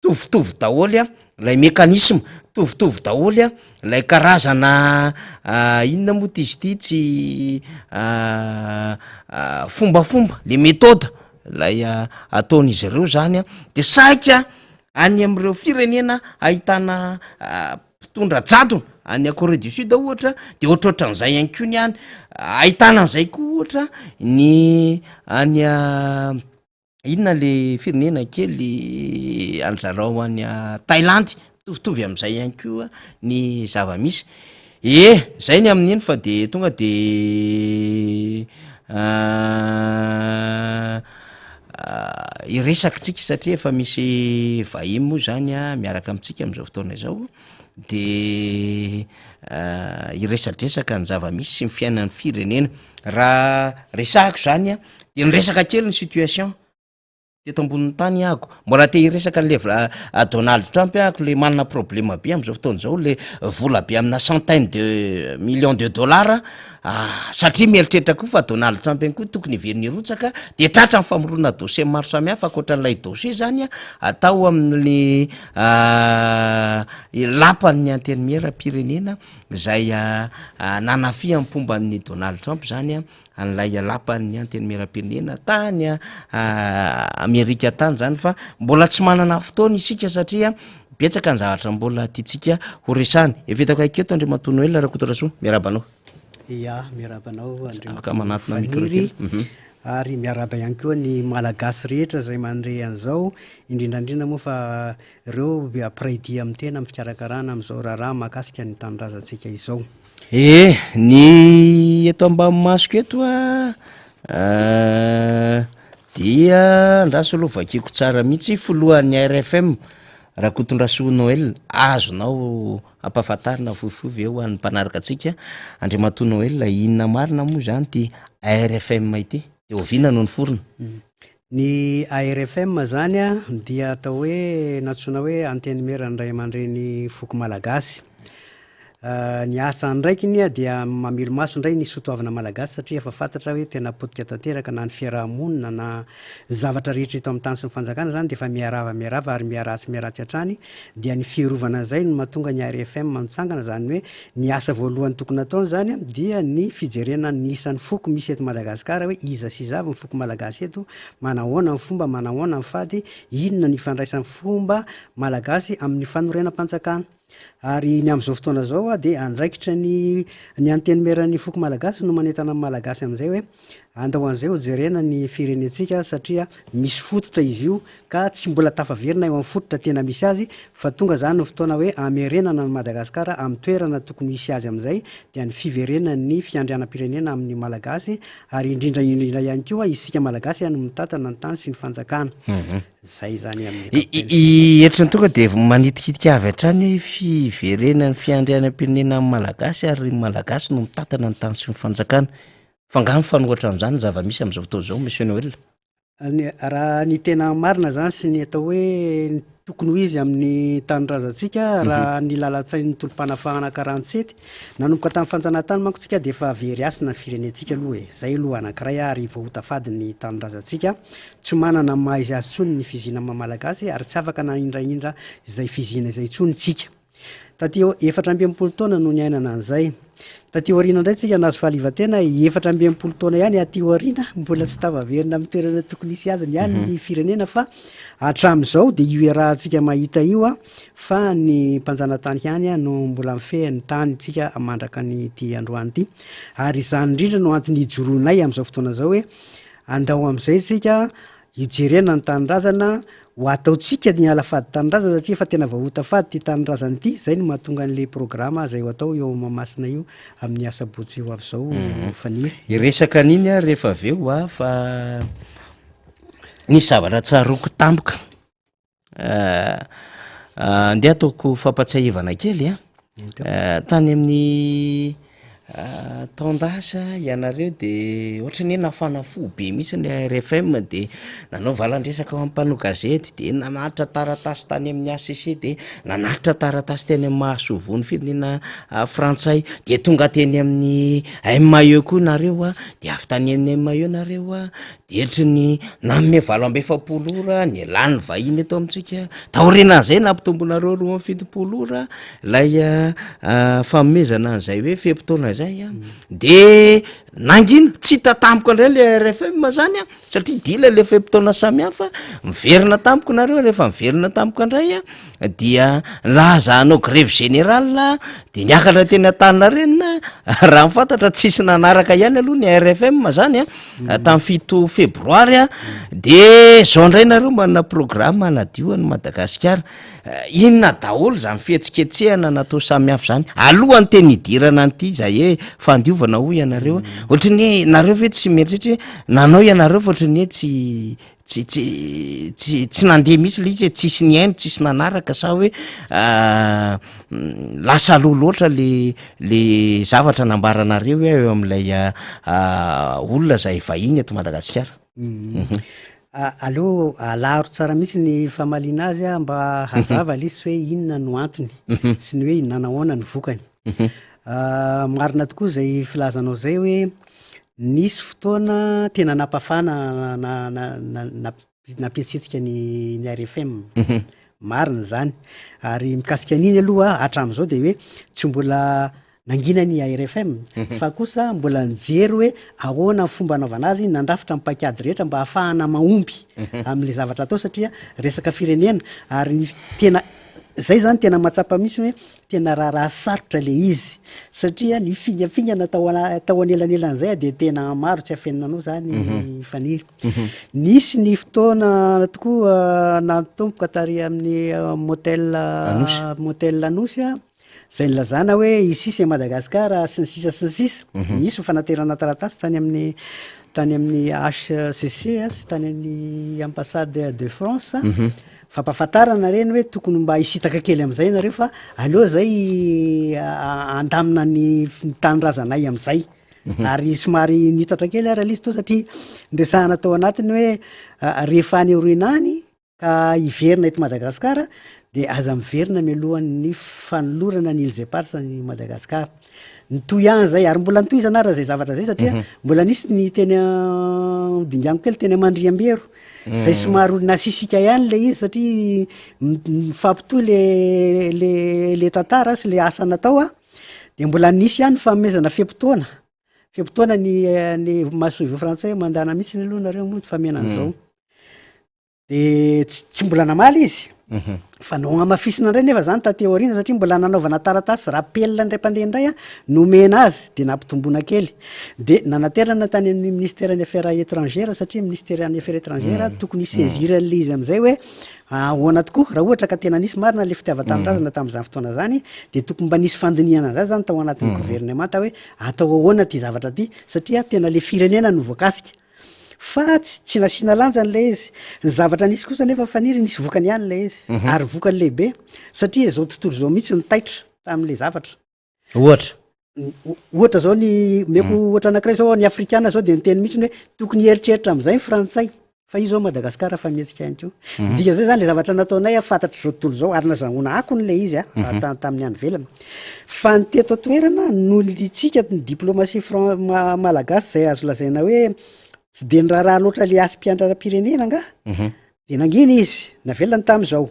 mitovitovy daholo a lay mécanisme, mitovitovy daholo a lay karazana inona moa ty izy ity tsy fombafomba, le méthode lay ataon'izy ireo zany a, de saika any am'ireo firenena ahitana mpitondra jadona, any Corée du Sud ohatra de ohatrohatran'izay ihany koa ny any, ahitana an'izay koa ohatra ny any inona le firenena kely any zareo any Thaïlande, mitovitovy am'zay ihany koa ny zava-misy. Ie, zay ny amin'iny fa de tonga de hiresaka tsika satria efa misy vahiny moa zany a miaraka amintsika am'zao fotoana izao de hiresadresaka ny zava-misy sy ny fiainan'ny firenena. Raha resahako zany a de niresaka kely ny situation teto ambonin'ny tany ahako, mbola te hiresaka an'le vla- Donald Trump ahako le manana problema be am'zao fotoana zao le vola be amina centaine de millions de dollars satria mieritreritra koa fa Donald Trump ihany koa tokony hiverina hirotsaka de tratra ny famoronana dossier maro samihafa ankoatran'ilay dossier zany a atao amin'ny lapan'ny antenimieram-pirenena zay nanafihan'ny mpomba an'i Donald Trump zany a an'ilay lapan'ny antenimieram-pirenena tany Amerika tany zany fa mbola tsy manana fotoana isika satria betsaka ny zavatra mbola tiantsika ho resahana. Efa hitako akaiky eto Andriamatoa Noël Rakotorasoa, miarahaba anao. Ya, miarahaba anao Afaka Andriamatoa manatona micro Faniry kely. Mhm. ary miarahaba ihany koa ny Malagasy rehetra izay mandre an'izao, indrindra indrindra moa fa ireo mpiray dia amin'ny tena amin'ny fikarakarana amin'izao raharaha mahakasika ny tanindrazantsika izao. Eh, ny eto ambany masoko eto a dia andraso aloha vakiko tsara mihitsy, filohan'ny ARFM Rakotondrasoa Noël, azonao ampahafantarina fohifohy ve ho an'ny mpanaraka antsika Andriamatoa Noël, inona marina moa zany ity ARFM ity, de oviana no niforona? Ny ARFM zany dia atao hoe nantsoina hoe Antenimieran'ny Ray aman-dreny foko malagasy. Ny asa andraikiny dia mamelo-maso indray ny soatoavina malagasy satria efa fantatra hoe tena potika tanteraka na ny fiaraha-monina na ny zavatra rehetra eto amin'ny tany sy ny fanjakana izany dia efa miharava miharava ary miharatsy miharatsy hatrany dia ny fiarovana an'izay no mahatonga ny ARFM mitsangana izany hoe ny asa voalohany tokony hataony izany dia ny fijerena ny isan'ny foko misy eto Madagasikara hoe iza sy iza avy ny foko malagasy eto, manahoana ny fomba, manahoana ny fady, inona ny ifandraisan'ny fomba malagasy amin'ny fanorenam-panjakana. Ary ny amin'izao fotoana izao dia andraikitra ny ny antenimieran'ny foko malagasy no manentana ny malagasy amin'izay hoe andao an'izay ho jerena ny firenentsika satria misy fototra izy io ka tsy mbola tafaverina eo amin'ny fototra tena misy azy fa tonga izany ny fotoana hoe hamerenana an'i Madagasikara amin'ny toerana tokony hisy azy amin'izay dia ny fiverenan'ny fiandrianam-pirenena amin'ny malagasy ary indrindra indrindra ihany koa isika malagasy no mitantana ny tany sy ny fanjakana. Zay izany amin'ny ankapobeny. I Hetriny tonga dia manitikitika avy hatrany hoe fiverenan'ny fiandrianam-pirenena amin'ny malagasy ary ny malagasy no mitantana ny tany sy ny fanjakana. Fa angaha mifanohitra amin'izany ny zava-misy amin'izao fotoana izao Monsieur Noël? Ny, raha ny tena marina zany sy ny atao hoe ny tokony ho izy amin'ny tanindrazantsika, raha ny lalan-tsain'ny tolom-panafahana karantsety, nanomboka tamin'ny fanjanahantany manko tsika dia efa very hasina ny firenentsika aloha e, zay aloha anankiray ary voaota fady ny tanindrazantsika, tsy manana ny maha izy azy intsony ny fiziana maha malagasy ary tsy afaka nanindrahindra izay fiziana izay intsony tsika. Taty 64 taona no niainana an'izay. Taty aoriana indray tsika nahazo fahaleovantena, 64 taona ihany aty aoriana, mbola tsy tafaverina amin'ny toerana tokony hisy azy ny ihany ny firenena fa hatramin'izao dia io iarahantsika mahita io fa ny mpanjanatany ihany no mbola mifehy ny tany tsika mandraka ny ity androany ity. Ary izany indrindra no antony ijoroanay amin'izao fotoana izao hoe andao amin'izay tsika hijerena ny tanindrazana, ho ataontsika ny ala fady tanindrazana satria efa tena voahota fady ity tanindrazana ity, zay no mahatonga an'le programa zay ho atao eo Mahamasina io amin'ny asabotsy ho avy izao Faniry. Hiresaka an'iny aho rehefa avy eo ah, fa nisy zavatra tsaroako tampoka. Andeha ataoko fampatsiahivana kely a. Tany amin'ny Taon-dasa ianareo de ohatran'ny hoe nafana fo be mihitsy ny ARFM de nanao valan-dresaka ho an'ny mpanao gazety de nanatitra taratasy tany amin'ny HCC de nanatitra taratasy teny amin'ny mahasoa-voan'ny firenena frantsay de tonga teny amin'ny MAE koa nareo a, de avy tany amin'ny MAE nareo a de ohatry ny nanome 48 ora nialan'ny vahiny eto amintsika, taorianan'izay nampitombonareo 72 ora Ilay fanomezana an'izay hoe fe-potoana izay an, de nangina, tsy hita tampoka indray le RFM zany an, satria dila le fe-potoana samihafa, miverina tampoka nareo, rehefa miverina tampoka indray an, dia nilaza hanao grevy générale, de niakatra teny Antaninarenina, raha ny fantatra tsisy nanaraka ihany aloha ny RFM zany an, tamin'ny 7 febroary an, de zao indray nareo manana programme hanadio an'i Madagasikara. Inona daholo izany fihetsiketsehana natao samihafa izany? Alohan'ny tena hidirana an'ity izay hoe fandiovana hoy ianareo, ohatry ny hoe nareo ve tsy mieritreritra hoe nanao ianareo fa ohatry ny hoe tsy tsy tsy tsy tsy nandeha mihitsy ilay izy e, tsisy nihaino, tsisy nanaraka sa hoe lasa aloha loatra le le zavatra nambaranareo hoe eo amin'ilay olona izay vahiny eto Madagasikara? Aleo alaharo tsara mihitsy ny famaliana azy mba hazava ilay izy hoe inona no antony sy ny hoe nanahoana ny vokany. Marina tokoa izay filazanao izay hoe nisy fotoana tena nampafana nampihetsiketsika ny ny RFM. Marina izany. Ary mikasika an'iny aloha hatramin'izao dia hoe tsy mbola Nangina ny ARFM, fa kosa mbola nijery hoe ahoana ny fomba anaovana azy, nandrafitra ny paikady rehetra mba hahafahana mahomby amin'ilay zavatra atao satria resaka firenena ary ny tena, zay zany tena mahatsapa mihitsy hoe tena raharaha sarotra le izy satria ny fingafingana tao ana- tao anelanelan'izay dia tena maro tsy afenina anao zany Faniry. Nisy ny fotoana tokoa natomboka tary amin'ny motel Anosy. motel Anosy a, Izay nilazana hoe ici c'est Madagascar sy ny sisa sy ny sisa. Nisy ny fanaterana taratasy tany amin'ny tany amin'ny HCC sy tany amin'ny ambassade de France. Fampahafantarana ireny hoe tokony mba hisintaka kely amin'izay nareo fa aleo zay handamina ny tanindrazanay amin'izay. Ary somary nitatra kely ary ilay izy teo satria niresahana tao anatiny hoe rehefa any aoriana any Ka hiverina eto Madagasikara dia aza miverina mialohan'ny fanolorana ny Îles Éparses an'i Madagasikara. Nitohy ihany izay ary mbola notohizana ara izay zavatra izay satria mbola nisy ny teny dinganiko kely teny Amandriambero izay somary nasisika ihany ilay izy satria mifampitohy le le le tantara sy le asa natao a, de mbola nisy ihany fanomezana fe-potoana, fe-potoana ny ny masoivoho frantsay mandana mihitsy aloha nareo moa famena an'izao. De tsy tsy mbola namaly izy. Fa nohamafisina indray nefa zany taty aoriana satria mbola nanaovana taratasy rappel indray mpandeha indray a, nomena azy de nampitomboina kely. De nanaterana tany amin'ny ministeran'ny affaires étrangères satria ministeran'ny affaires étrangères tokony hi-saisir an'le izy am'zay hoe ahoana tokoa raha ohatra ka tena nisy marina le fitiavan-tanindrazana tamin'izany fotoana zany de tokony mba nisy fandinihana an'zay zany tao anatin'ny governemanta hoe atao ahoana ty zavatra ty satria tena le firenena no voakasika. Fa tsy tsy nasiana lanjany ilay izy. Ny zavatra nisy kosa nefa Faniry nisy vokany ihany ilay izy. Ary vokany lehibe satria izao tontolo izao mihitsy no taitra tamin'ilay zavatra. Ohatra? Ohatra izao ny omeko ohatra anankiray izao ny afrikana izao dia niteny mihitsy hoe tokony hieritreritra amin'izay ny frantsay fa io izao Madagasikara fa mihetsika ihany koa. Ny dikan'izay izany ilay zavatra nataonay fantatr'izao tontolo izao ary nazahoana akony ilay izy a, tamin'ny any ivelany. Fa ny teto an-toerana noho ny tsika ny diplomatie fran- ma- malagasy izay azo lazaina hoe tsy de niraharaha loatra le hasim-piandraram-pirenena angaha, de nangina izy, navelany tamin'izao.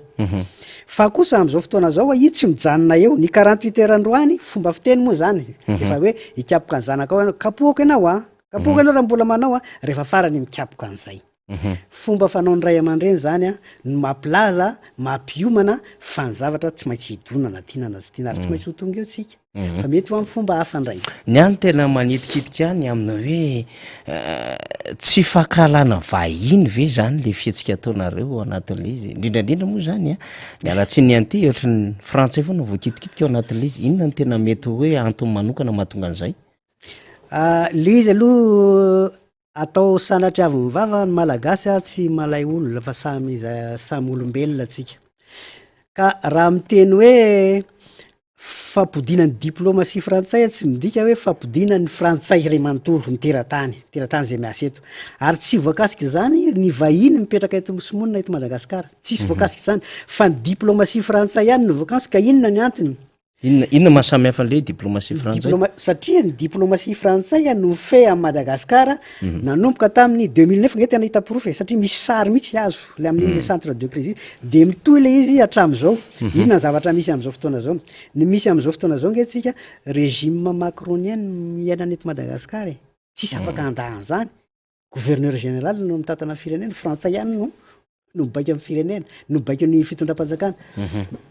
Fa kosa amin'izao fotoana izao io tsy mijanona eo, ny 48 heures androany, fomba fiteny moa zany, efa hoe hikapoka ny zanakao ianao, kapohako ianao an, kapohako ianao raha mbola manao an, rehefa farany mikapoka an'izay. Fomba fanaon'ny ray aman-dreny izany no mampilaza, mampiomana fa ny zavatra tsy maintsy hidona na tiana na tsy tiana ary tsy maintsy ho tonga eo tsika. Fa mety ho amin'ny fomba hafa indray. Ny ahy no tena manitikitika ahy ny amin'ny hoe tsy fankahalana vahiny ve izany le fihetsika ataonareo ao anatin'ilay izy? Indrindra indrindra moa izany an, miala tsiny an'ity ohatry ny frantsay foana voakitikitika ao anatin'ilay izy. Inona no tena mety hoe antony manokana mahatonga an'izay? Le izy aloha Atao sanatriavin'ny vava ny Malagasy a tsy malay olona fa samy samy olombelona tsika. Ka raha miteny hoe Fampodiana ny diplomatie frantsay tsy midika hoe fampodiana ny frantsay iray manontolo, ny teratany, teratany izay miasa eto. Ary tsy voakasika izany ny vahiny mipetraka eto sy monina eto Madagasikara. Tsisy voakasika izany. Fa ny diplomatie frantsay ihany no voakasika, ka inona ny antony? Inona, inona maha samy hafa an'ilay diplomatie frantsay? Diploma-, satria ny diplomatie frantsay no mifehy an'i Madagasikara nanomboka tamin'ny 2009, nge tena hita porofo e, satria misy sary mihitsy azo, ilay amin'iny le centre de crise iny, de mitohy ilay izy hatramin'izao. Inona ny zavatra misy amin'izao fotoana izao? Ny misy amin'izao fotoana izao nge tsika régime macronien no iainana eto Madagasikara e, tsisy afaka handà an'izany. Gouverneur général no mitantana ny firenena, frantsay ihany no no mibaiko amin'ny firenena, no mibaiko ny fitondram-panjakana.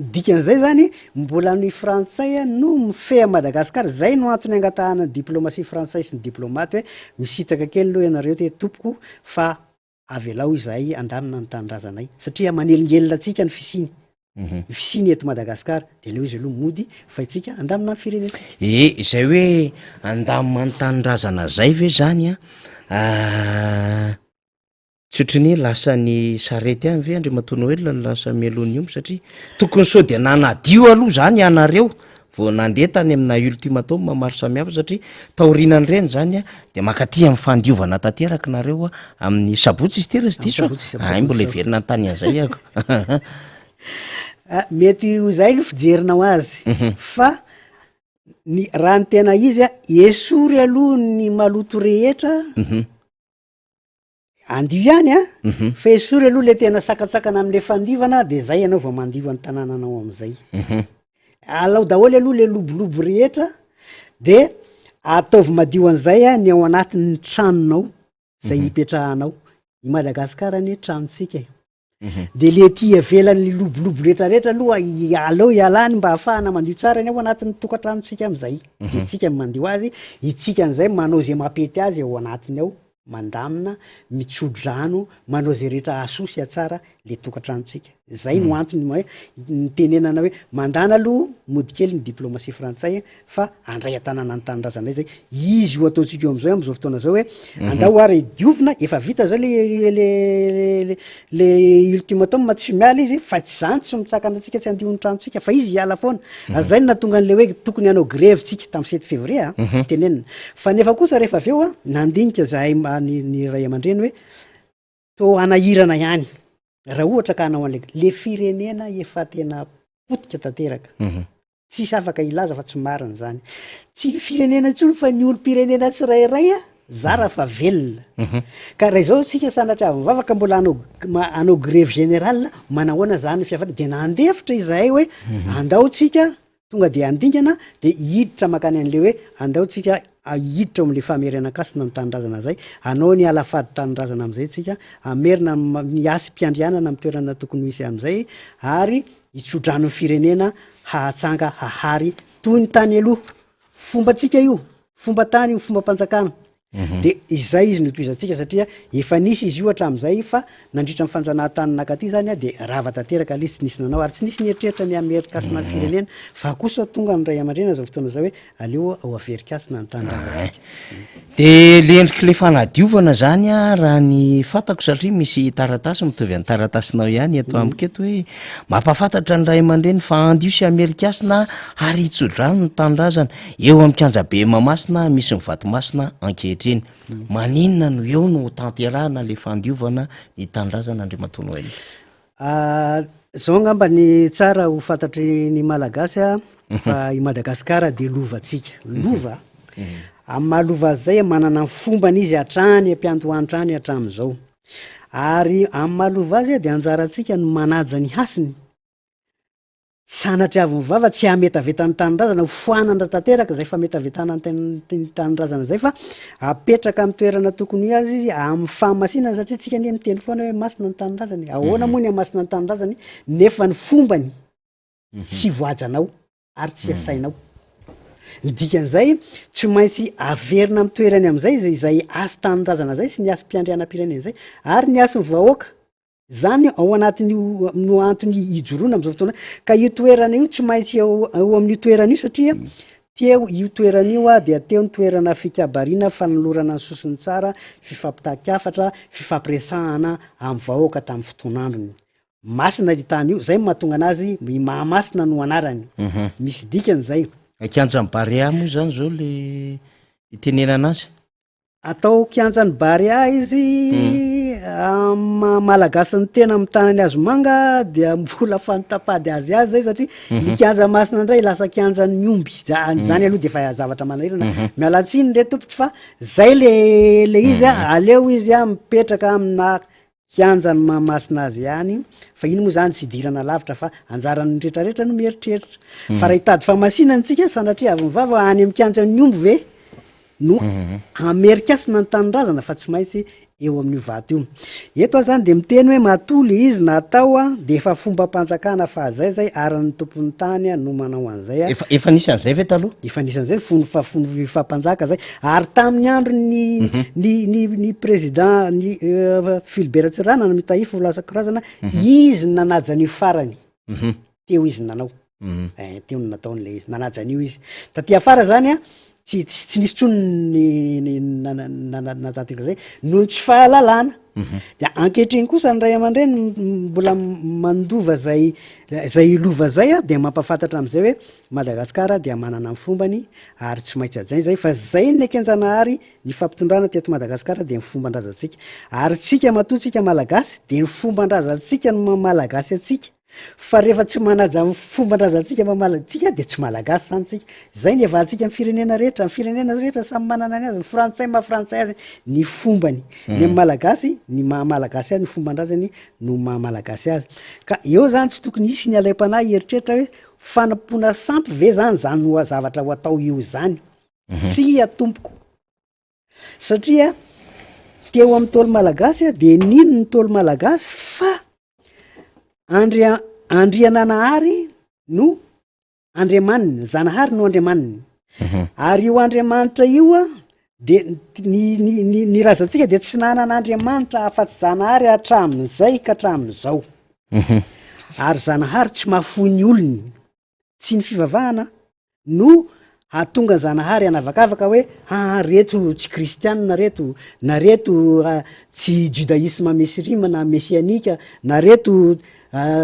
Dikan'izay zany, mbola ny frantsay no mifehy an'i Madagasikara, zay no antony angatahana ny diplomatie frantsay sy ny diplomate hoe misintaka kely aloha ianareo te tompoko fa avelao izahay handamina ny tanindrazanay satria manelingelina antsika ny fisiany. Ny fisiany eto Madagasikara, de aleo izy aloha mody fa itsika handamina ny firenentsika. E, izay hoe handamina ny tanindrazana zay ve zany an, tsy ohatry ny hoe lasan'ny sarety any ve Andriamatoa Noël no lasa mialoha ny omby satria tokony sao de nanadio aloha zany ianareo vao nandeha tany amina ultimatum maro samihafa satria taorianan'ireny zany an de mankaty amin'ny fandiovana tanteraka nareo amin'ny sabotsy izy ity raha tsy diso a, ay mbola hiverina an-tany an'izay aho. Ah, mety ho zay ny fijerinao azy fa ny raha ny tena izy a, esory aloha ny maloto rehetra, andio ihany a, fa esory aloha le tena sakantsakana am'le fandivana de zay ianao vao mandio ny tanànanao am'zay. Alao daholo aloha le lobolobo rehetra de ataovy madio an'izay a ny ao anatin'ny tranonao zay hipetrahanao. I Madagasikara anie tranontsika e. De le aty ivelan'ny lobolobo retraretra aloha aleo ialany mba ahafahana mandio tsara ny ao anatin'ny tokantranontsika am'zay. De tsika no mandio azy, itsika an'izay manao zay mampety azy ao anatiny ao, mandamina, mitso-drano, manao zay rehetra hahasoa sy hahatsara le tokantranontsika. Zay no antony hoe nitenenana hoe mandana aloha mody kely ny diplomatie frantsay fa handray an-tanana ny tanindrazanay zay. Izy io ataontsika io am'zao am'zao fotoana zao hoe andao ary diovina, efa vita zao le le le le ultimatum tsy miala izy fa tsy zany tsy mitsakana antsika tsy handio ny tranontsika fa izy hiala foana. Ary zay no nahatonga an'le hoe tokony hanao grevy tsika tamin'ny sept février a, tenenina. Fa nefa kosa rehefa avy eo a, nandinika zahay ny ny ray aman-dreny hoe toa hanahirana ihany raha ohatra ka hanao an'le le firenena efa tena potika tanteraka. Tsisy afaka hilaza fa tsy marina izany. Tsy ny firenena intsony fa ny olom-pirenena tsirairay a, zara fa velona. Ka raha izao isika sanatria avy mivavaka mbola hanao hanao grevy générale, manahoana izany ny fiafarany? Dia nandefitra izahay hoe andao tsika tonga dia handingana dia hiditra mankany an'le hoe andao tsika hiditra ao amin'le famerenan-kasina ny tanindrazana izay, hanao ny alafady tanindrazana amin'izay tsika, hamerina ny hasim-piandrianana amin'ny toerana tokony ho hisy amin'izay ary hitsodrano ny firenena hahatsanga hahary toy ny tany aloha. Fombantsika io, fomban-tany io, fombam-panjakana. De izay izy no tohizantsika satria efa nisy izy io hatramin'izay fa nandritra ny fanjanahantany nakaty zany a de rava tanteraka ilay izy, tsy nisy nanao ary tsy nisy nieritreritra ny hamerin-kasina ny firenena fa kosa tonga ny ray aman-dreny amin'izao fotoana izao hoe aleo ho averin-kasina ny tanindrazantsika. De le endrik'le fanadiovana zany a raha ny fantako satria misy taratasy mitovy an'ny taratasinao ihany eto amiko eto hoe mampahafantatra ny ray aman-dreny fa andio sy hamerin-kasina ary hitsodrano ny tanindrazana eo amin'ny kianjabe Mahamasina misy ny vatomasina ankehitriny. Maninona no eo no hotanterahana le fandiovana ny tanindrazana Andriamatoa Noël? Zao angamba ny tsara ho fantatry ny Malagasy a, fa i Madagasikara dia lovantsika, lova, amin'ny maha lova azy zay manana ny fombany izy hatrany am-piandohany hatrany hatramin'izao, ary amin'ny maha lova azy dia anjarantsika ny manaja ny hasiny, Sanatria avy ny vava tsy hametaveta ny tanindrazana, ho foanana tanteraka izay fametavetana ny tanindrazana izay fa apetraka amin'ny toerana tokony ho azy izy amin'ny fahamasinana satria tsika anie miteny foana hoe masina ny tanindrazana e. Ahoana moa ny hamasina ny tanindrazany nefa ny fombany tsy voajanao ary tsy asainao. Ny dikan'izay tsy maintsy averina amin'ny toerany amin'izay izay izay hasin-tanindrazana izay sy ny hasim-piandrianam-pirenena izay ary ny hasin'ny vahoaka. Zany ao anatin'io no antony ijoroana am'zao fotoana, ka io toerana io tsy maintsy eo eo amin'io toerana io satria teo io toerana io a dia teo ny toerana fikabariana, fanolorana ny sosony tsara, fifampitahan-kafatra, fifampiresahana amin'ny vahoaka tamin'ny fotoan'androny. Masina io tany io, zay no mahatonga anazy i Mahamasina no anarany. Misy dikany zay. Kianjan'i Barea moa zany zao le itenenana azy. Atao kianjan'i Barea izy, amin'ny maha Malagasy ny tena amin'ny tanan'i Hazomanga dia mbola fantampady azy azy zay satria ny kianja masina indray lasa kianjan'ny omby. Zany aloha de efa zavatra manahirana. Miala tsiny re tompoko fa zay le le izy a, aleo izy a mipetraka amina Kianja ny Mahamasina azy ihany fa iny moa zany tsy idirana lavitra fa anjaran'ny retraretra no mieritreritra. Fa raha hitady fahamasinana tsika sanatria avy ny vava any amin'ny kianjan'ny omby ve no hamerikasina ny tanindrazana fa tsy maintsy eo amin'io vato io. Eto aho zany de miteny hoe matoa le izy natao de efa fombam-panjakana fahazay zay ary ny tompon'ny tany no manao an'izay. Efa efa nisy an'izay ve taloha? Efa nisy an'izay fony fa fony efa mpanjaka zay ary tamin'ny andron'ny ny ny ny président ny Philibert Tsiranana Mitahifo lasa karazana izy no nanaja an'io farany teo izy no nanao eh, teo no nataony le izy nanaja an'io izy taty afara zany a tsy tsy tsy nisy tsony ny ny nana- nana- nanatanteraka zay noho ny tsy fahalalana de ankehitriny kosa ny ray aman-dreny mbola mandova zay zay lova zay a de mampahafantatra am'izay hoe Madagasikara dia manana ny fombany ary tsy maintsy hajaina izay fa zay ny eken-janahary ny fampitondrana teto Madagasikara dia ny fomban-drazantsika ary tsika matoa tsika Malagasy dia ny fomban-drazantsika no maha Malagasy antsika fa rehefa tsy manaja ny fomban-drazantsika maha Mala- tsika dia tsy Malagasy zany tsika zay ny evahantsika ny firenena rehetra ny firenena rehetra samy manana ny azy ny frantsay maha frantsay azy ny fombany ny amin'ny Malagasy ny maha Malagasy azy ny fomban-drazany no maha Malagasy azy ka eo zany tsy tokony hisy ny alaim-panahy hieritreritra hoe Fanompoana sampy ve zany zany ho zavatra ho atao io zany? Tsia tompoko. Satria teo amin'ny Ntaolo Malagasy dia nino ny Ntaolo Malagasy fa Andria- Andriananahary no Andriamaniny, Zanahary no Andriamaniny. Ary io Andriamanitra io a, de ny ny ny ny razantsika dia tsy nanana Andriamanitra afa-tsy Zanahary hatramin'izay ka hatramin'izao. Ary Zanahary tsy mahafoy ny olony, tsy ny fivavahana no hahatonga Zanahary hanavakavaka hoe aa reto tsy kristianina reto, na reto tsy judaisme mesrima na mesianika, na reto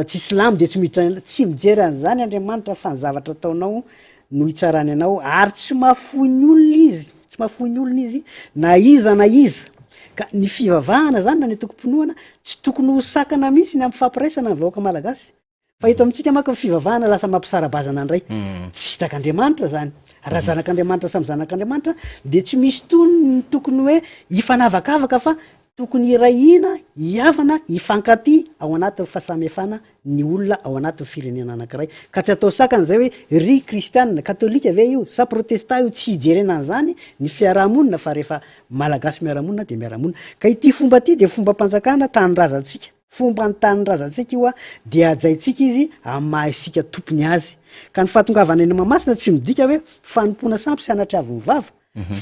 tsy silamo de tsy miditra, tsy mijery an'izany Andriamanitra fa ny zavatra ataonao no hitsarany anao ary tsy mahafoy ny olona izy, tsy mahafoy ny olona izy na iza na iza, ka ny fivavahana zany na ny antokom-pinoana tsy tokony ho sakana mihitsy ny ampifampiraisana ny vahoaka malagasy, fa eto amintsika manko ny fivavahana lasa mampisara-bazana indray, tsy sitak'Andriamanitra zany, raha zanak'Andriamanitra samy zanak'Andriamanitra de tsy misy tony ny tokony hoe hifanavakavaka fa Tokony hiray hina, hihavana, hifankatia ao anatin'ny fahasamihafana ny olona ao anatin'ny firenena anankiray. Ka tsy atao sakana izay hoe ry kristianina, katolika ve io sa protesta io, tsy hijerena an'izany ny fiaraha-monina fa rehefa Malagasy miara-monina dia miara-monina. Ka ity fomba ity dia fombam-panjakana tanindrazantsika, fomban'ny tanindrazantsika io dia hajaintsika izy amin'ny maha isika tompony azy. Ka ny fahatongavana eny Mahamasina tsy midika hoe fanompoana sampy sy anatriavin'ny vava,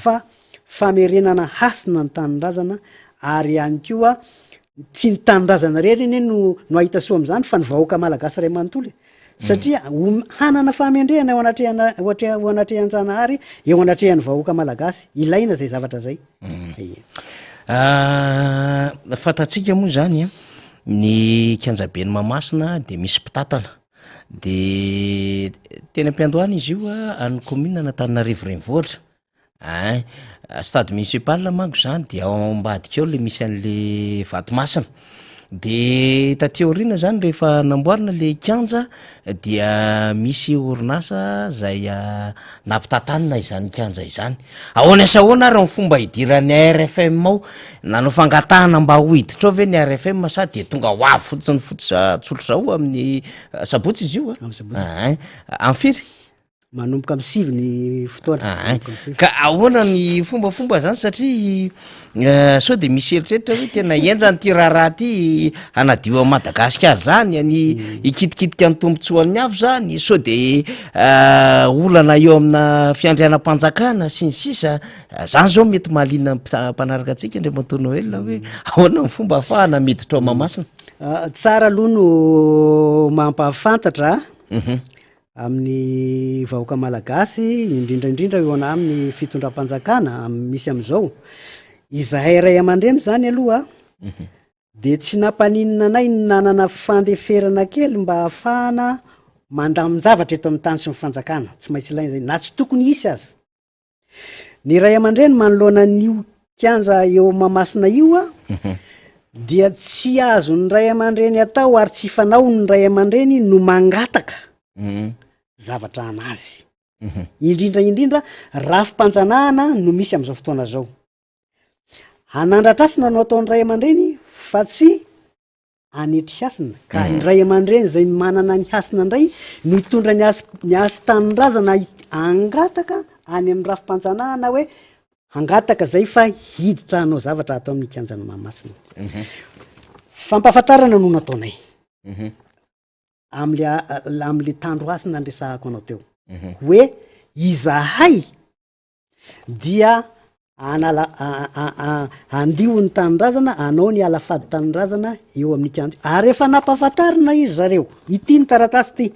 fa famerenana hasina ny tanindrazana ary ihany koa tsy ny tanindrazana irery anie no no hahita soa amin'izany fa ny vahoaka malagasy iray manontolo e. Satria ho- hanana fahamendrehana eo anatrehana eo atre- eo anatrehan-janahary eo anatrehan'ny vahoaka malagasy. Ilaina izay zavatra izay. Ie. Ah, fantatsika moa zany a, ny kianjaben'i Mahamasina de misy mpitantana. De teny am-piandohana izy io a, an'ny commune an'Antananarivo renivohitra, ein, stade municipal manko zany de ao ambadika ao le misy an'le vato masina, de taty aoriana zany rehefa namboarina le kianja dia misy orinasa zay nampitantanina izany kianja izany. Ahoana sy ahoana ary ny fomba hidiran'ny ARFM ao? Nanao fangatahana mba ho hiditra ao ve ny ARFM sa dia tonga ho avy fotsiny fotsy tsotra izao amin'ny sabotsy izy io a? Amin'ny sabotsy. Ein, amin'ny firy? Manomboka amin'ny sivy ny fotoana. Ein, Manomboka amin'ny sivy. ka ahoana ny fombafomba zany satria sao de misy eritreritra hoe tena henjana ity raharaha ity hanadio an'i Madagasikara zany, ny hikitikitika ny tombontsoan'ny hafa zany, sao de olana eo amina fiandrianam-panjakana sy ny sisa. Zany zao mety mahaliana ny mpanaraka antsika Andriamatoa Noël hoe ahoana ny fomba ahafahana miditra ao Mahamasina? Tsara aloha no mampahafantatra amin'ny vahoaka malagasy, indrindra indrindra eo amin'ny fitondram-panjakana misy amin'izao. Izahay ray aman-dreny zany aloha. De tsy nampaninona anay ny nanana fandeferana kely mba hahafahana mandamin-javatra eto amin'ny tany sy ny fanjakana, tsy maintsy ilaina izay, na tsy tokony hisy aza. Ny ray aman-dreny manoloana an'io kianja eo Mahamasina io dia tsy azon'ny ray aman-dreny atao ary tsy fanaon'ny ray aman-dreny no mangataka zavatra anazy. Indrindra indrindra rafi-panjanahana no misy amin'izao fotoana izao. Hanandratra hasina no ataon'ny ray aman-dreny fa tsy hanetry hasina. Ka ny ray aman-dreny izay manana ny hasina indray no hitondra ny has- ny hasin-tanindrazana hit- hangataka any amin'ny rafi-panjanahana hoe hangataka zay fa hiditra hanao zavatra ato amin'ny kianjan'i Mahamasina. Fampahafantarana no nataonay. Am'le a- am'le tandro hasina niresahako anao teo. Hoe izahay dia hanala handio ny tanindrazana, hanao ny ala fady tanindrazana eo amin'ny kianja. Ary efa nampahafantarina izy zareo, ity ny taratasy ity.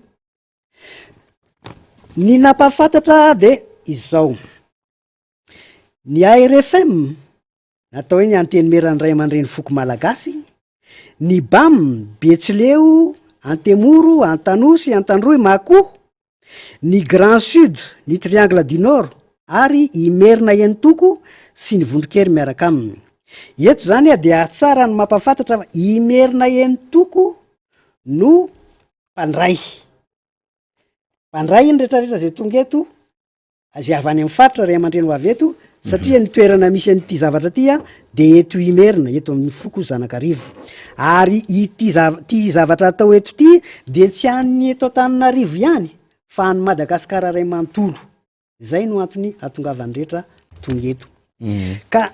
Ny nampahafantatra de izao, ny ARFM, atao hoe ny Antenimieran'ny Ray aman-dreny foko malagasy, ny BAM, Betsileo, Antemoro, Antanosy, Antandroy, Makoa, ny Grand Sud, ny Triangle du Nord ary Imerina Entoko sy ny Vondron-kery miaraka aminy. Eto izany dia tsara ny mampahafantatra fa Imerina Entoko no mpandray. Mpandray ny rehetrarehetra izay tonga eto Izay avy any amin'ny faritra ray aman-dreny ho avy eto satria ny toerana misy an'ity zavatra ity a de eto Imerina, eto amin'ny foko Zanakarivo. Ary ity zav- ity zavatra atao eto ity de tsy an'ny eto Antananarivo ihany fa an'i Madagasikara ray manontolo. Izay no antony hatongavan'ny rehetra tonga eto. Ka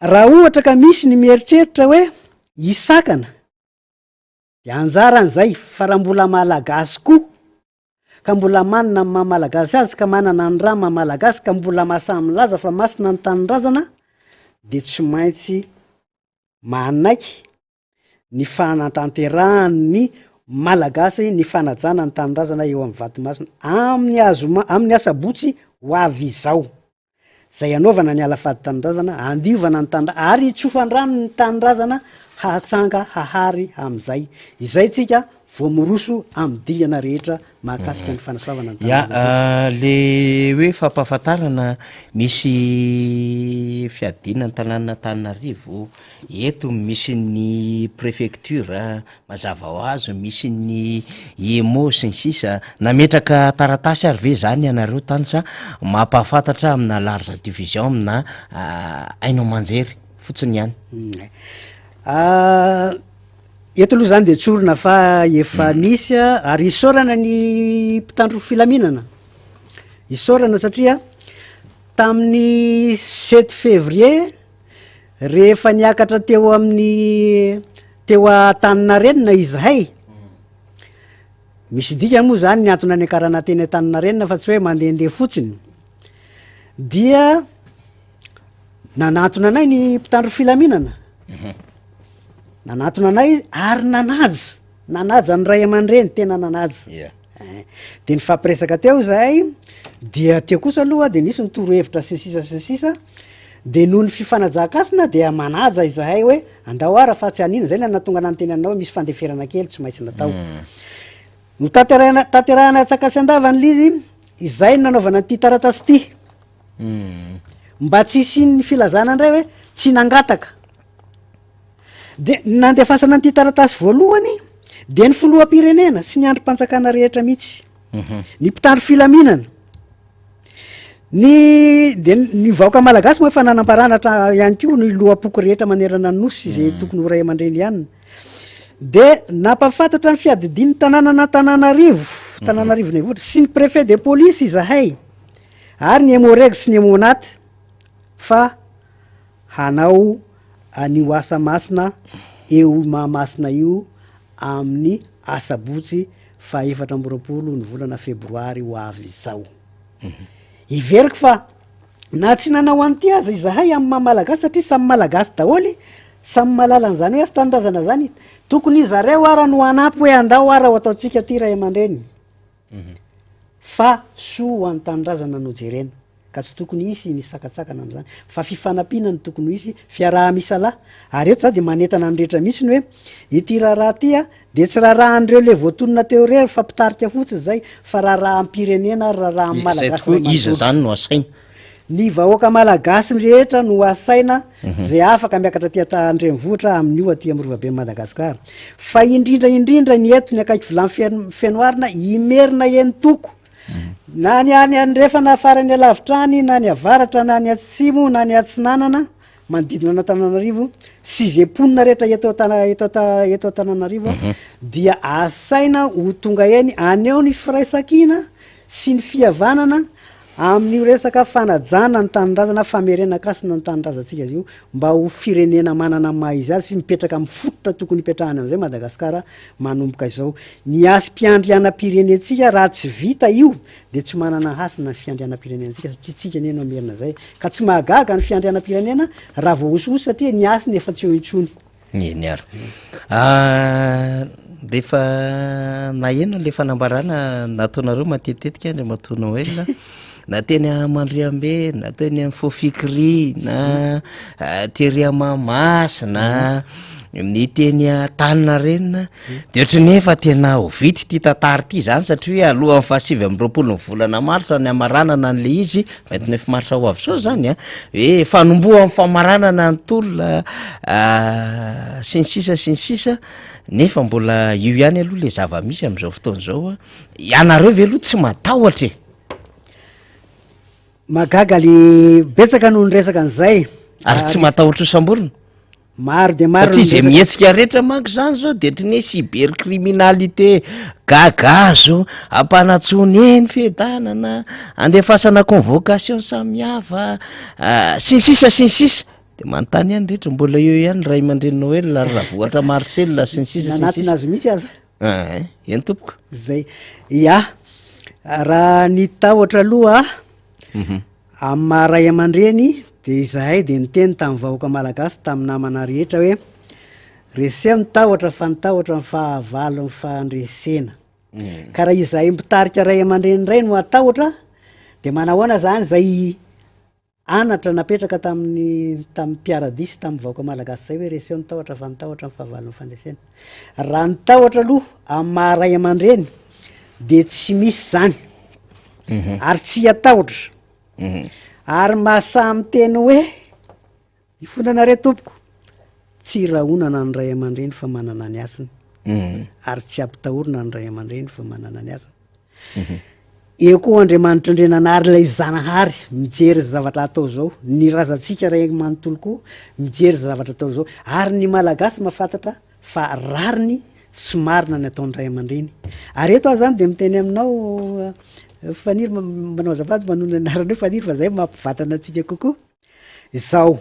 raha ohatra ka misy ny mieritreritra hoe hisakana de anjaran'izay fa raha mbola Malagasy koa ka mbola manana ny maha Malagasy azy ka manana ny rà maha Malagasy ka mbola mahasahy milaza fa masina ny tanindrazana dia tsy maintsy manaiky ny fanatanterahan'ny Malagasy ny fanajana ny tanindrazana eo amin'ny vatomasina amin'ny azoma amin'ny asabotsy ho avy izao. Izay hanaovana ny ala fady tanindrazana, handiovana ny tanindrazana ary hitsofan-drano ny tanindrazana hahatsanga hahary amin'izay. Izay tsika vao miroso amin'ny dingana rehetra mahakasika ny fanasoavana ny Ya, tanindrazantsika. le hoe fampahafantarana misy fiadiana ny tanànan'Antananarivo, eto misy ny préfecture, Mazava ho azy misy ny EMO sy ny sisa, nametraka taratasy ary ve zany ianareo tany sa mampahafantatra amina large diffusion amina haino aman-jery fotsiny ihany? Eto aloha zany de tsorina fa efa nisy ary isaorana ny mpitandro filaminana, isaorana satria tamin'ny sept février Rehefa niakatra teo amin'ny teo Antaninarenina izahay, misy dikany moa zany ny antony niakarana teny Antaninarenina fa tsy hoe mandehandeha fotsiny, dia nanantona anay ny mpitandro filaminana, nanantona anay ary nanaja, nanaja ny ray aman-dreny, tena nanaja. Ia. Eh, de nifampiresaka teo izahay, dia teo kosa aloha de nisy ny torohevitra sy ny sisa sy ny sisa, de noho ny fifanajan-kasina dia manaja izahay hoe andao ara fa tsy hanina, zay no nahatonga anah niteny anao hoe misy fandeferana kely tsy maintsy natao. Notanterahina tanterahina antsaka sy andavany le izy, izay no nanaovana an'ity taratasy ity. Mba tsy hisian'ny filazana indray hoe tsy nangataka. De ny nandefasana an'ity taratasy voalohany dia ny filoham-pirenena sy ny andrim-panjakana rehetra mihitsy, ny mpitandro filaminana, ny de ny vahoaka malagasy moa efa nanambarana hatra ihany koa ny loham-poko rehetra manerana ny nosy izay tokony ho ray aman-dreny ihany. De nampahafantatra ny fiadidian'ny tanànan'Antananarivo, Tananarivo Renivohitra, sy ny préfet de police izahay ary ny Emmo-Reg sy ny Emmo-Nat fa Hanao an'io asa masina eo Mahamasina io amin'ny asabotsy faha 24 ny volana febroary ho avy izao. Heveriko fa na tsy nanao an'ity aza izahay amin'ny maha Malagasy satria samy Malagasy daholo, samy mahalala an'izany hoe asa tanindrazana zany, tokony izareo ara no hanampy hoe andao ara ho ataontsika aty ray aman-dreny fa soa ho an'ny tanindrazana no jerena. Ka tsy tokony hisy ny sakantsakana amin'izany fa fifanampiana no tokony ho hisy, fiaraha-misalahy. Ary eto za dia manentana ny rehetra mihitsy ny hoe ity raharaha ity a dia tsy raharahan'ireo le voatonona teo irery fa mpitarika fotsiny izay fa raharaham-pirenena ary raharahan'ny Izay Malagasy tokoa, iray iza manontolo. zany no asaina? Ny vahoaka Malagasy rehetra no asaina izay afaka miakatra aty ata- an-drenivohitra amin'io aty amin'ny Rovaben'i Madagasikara. Fa indrindra indrindra ny eto ny akaiky vilany Fen- Fenoarina, Imerina eny toko. Na ny any andrefana farany alavitra any, na ny avaratra, na ny atsimo, na ny atsinanana, manodidina an'Antananarivo, sy izay mponina rehetra eto Antana- eto Anta- eto Antananarivo, dia asaina ho tonga eny haneho ny firaisankina sy ny fihavanana amin'io resaka fanajana ny tanindrazana, famerenan-kasina ny tanindrazantsika izy io, mba ho firenena manana ny maha izy azy sy mipetraka amin'ny fototra tokony hipetrahany amin'izay Madagasikara manomboka izao. Ny hasim-piandrianam-pirenentsika raha tsy vita io dia tsy manana hasina ny fiandrianam-pirenentsika satria tsika anie no hamerina izay. Ka tsy mahagaga ny fiandrianam-pirenena raha voahosihosy satria ny hasiny efa tsy eo intsony. Eny ary. Rehefa naheno an'ilay fanambarana nataonareo matetitetika Andriamatoa Noël, na teny Mandriambe, na teny amin'ny Fofikri, na tery Mahamasina, ny teny Antaninarenina, de ohatran'ny hoe efa tena ho vita ity tantara ity zany satria hoe alohan'ny faha 29 ny volana marsa ny hamaranana an'le izy, 29 mars ho avy zao zany an, hoe fanombohan'ny famaranana ny tolona sy ny sisa sy ny sisa, nefa mbola io ihany aloha le zava-misy am'zao fotoana izao an, ianareo ve aloha tsy matahotra e? Mahagaga le betsaka no niresaka an'izay. Ary tsy matahotra ho samborina? Maro dia maro Satria ny izay resaka. mihetsika rehetra manko zany zao de ohatran'ny hoe cybercriminalité, gagazo, ampanantsoina eny fiadanana, andefasana convocation samihafa, sy ny sisa sy ny sisa. De manontany ihany rehetra, mbola eo ihany ray aman-dreny Noël ary Ravohatra Marcel sy ny sisa sy ny Nanatona sisa. azy mihitsy aza. Ein, eny tompoko. Zay. Ya, raha ny tahotra aloha, amin'ny maha ray aman-dreny de izahay de niteny tamin'ny vahoaka malagasy, tamin'ny namana rehetra hoe reseo ny tahotra fa ny tahotra ny fahavalon'ny fandresena. Ka raha izahay mpitarika ray aman-dreny indray no hatahotra de manahoana zany zay Anatra napetraka tamin'ny tamin'ny mpiara-dia sy tamin'ny vahoaka malagasy izay hoe reseo ny tahotra fa ny tahotra ny fahavalon'ny fandresena. Raha ny tahotra aloha amin'ny maha ray aman-dreny dia tsy misy izany ary tsy hatahotra ary mahasahy miteny hoe mifona anareo tompoko, tsy rahonana ny ray aman-dreny fa manana ny hasiny ary tsy ampitahorina ny ray aman-dreny fa manana ny hasiny. Eo koa Andriamanitra Andriananahary ilay Zanahary mijery izao zavatra atao izao, ny razantsika ray manontolo koa mijery izao zavatra atao izao, ary ny Malagasy mahafantatra fa rariny sy marina ny ataon'ny ray aman-dreny. Ary eto aho zany de miteny aminao Faniry, manao azafady manonona ny anarana hoe Faniry fa zay mampivatana antsika kokoa. Izao.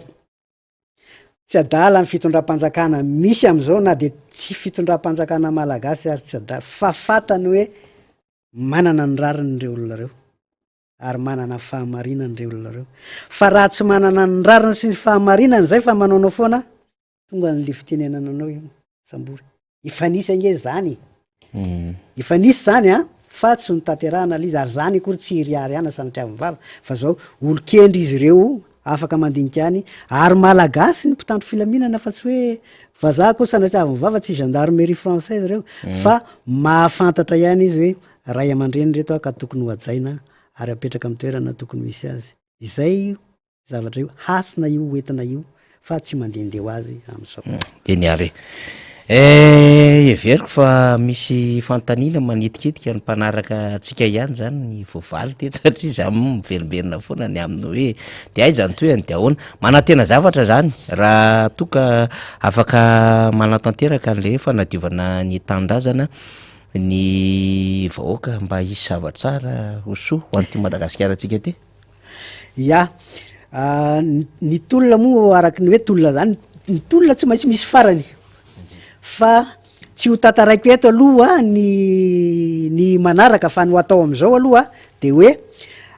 Tsy adala ny fitondram-panjakana misy amin'izao na dia tsy fitondram-panjakana malagasy ary tsy adala fa fantany hoe manana ny rariny ireo olona ireo ary manana ny fahamarinany ireo olona ireo. Fa raha tsy manana ny rariny sy ny fahamarinany izay fa manaonao foana, tonga an'le fitenenana anao io, sambory. Efa nisy ange zany e. Efa nisy zany an, fa tsy notanterahana le izy, ary zany akory tsy iriariana sanatriavin'ny vava, fa zao, olon-kendry izy ireo, afaka mandinika any, ary malagasy ny mpitandro filaminana fa tsy hoe vazaha akory sanatriavin'ny vava, tsy gendarmerie française ireo, fa mahafantatra ihany izy hoe ray aman-dreny ireto aho ka tokony ho hajaina ary apetraka amin'ny toerana tokony ho hisy azy. Izay zavatra io, hasina io hoentina io fa tsy mandehandeha ho azy amin'izao. Eny ary e. Heveriko fa misy fanontaniana manitikitika ny mpanaraka antsika ihany zany ny voavaly teto satria za moa miverimberina foana ny amin'ny hoe de aiza ny tohiny de ahoana. Manantena zavatra zany raha toa ka afaka manatanteraka an'le hoe fanadiovana ny tanindrazana ny vahoaka mba hisy zava-tsara ho soa ho an'ity Madagasikara-ntsika ity. Ya, ny tolona moa araky ny hoe tolona zany, ny tolona tsy maintsy misy farany fa tsy ho tantaraiko eto aloha ny ny manaraka fa ny ho atao am'zao aloha de hoe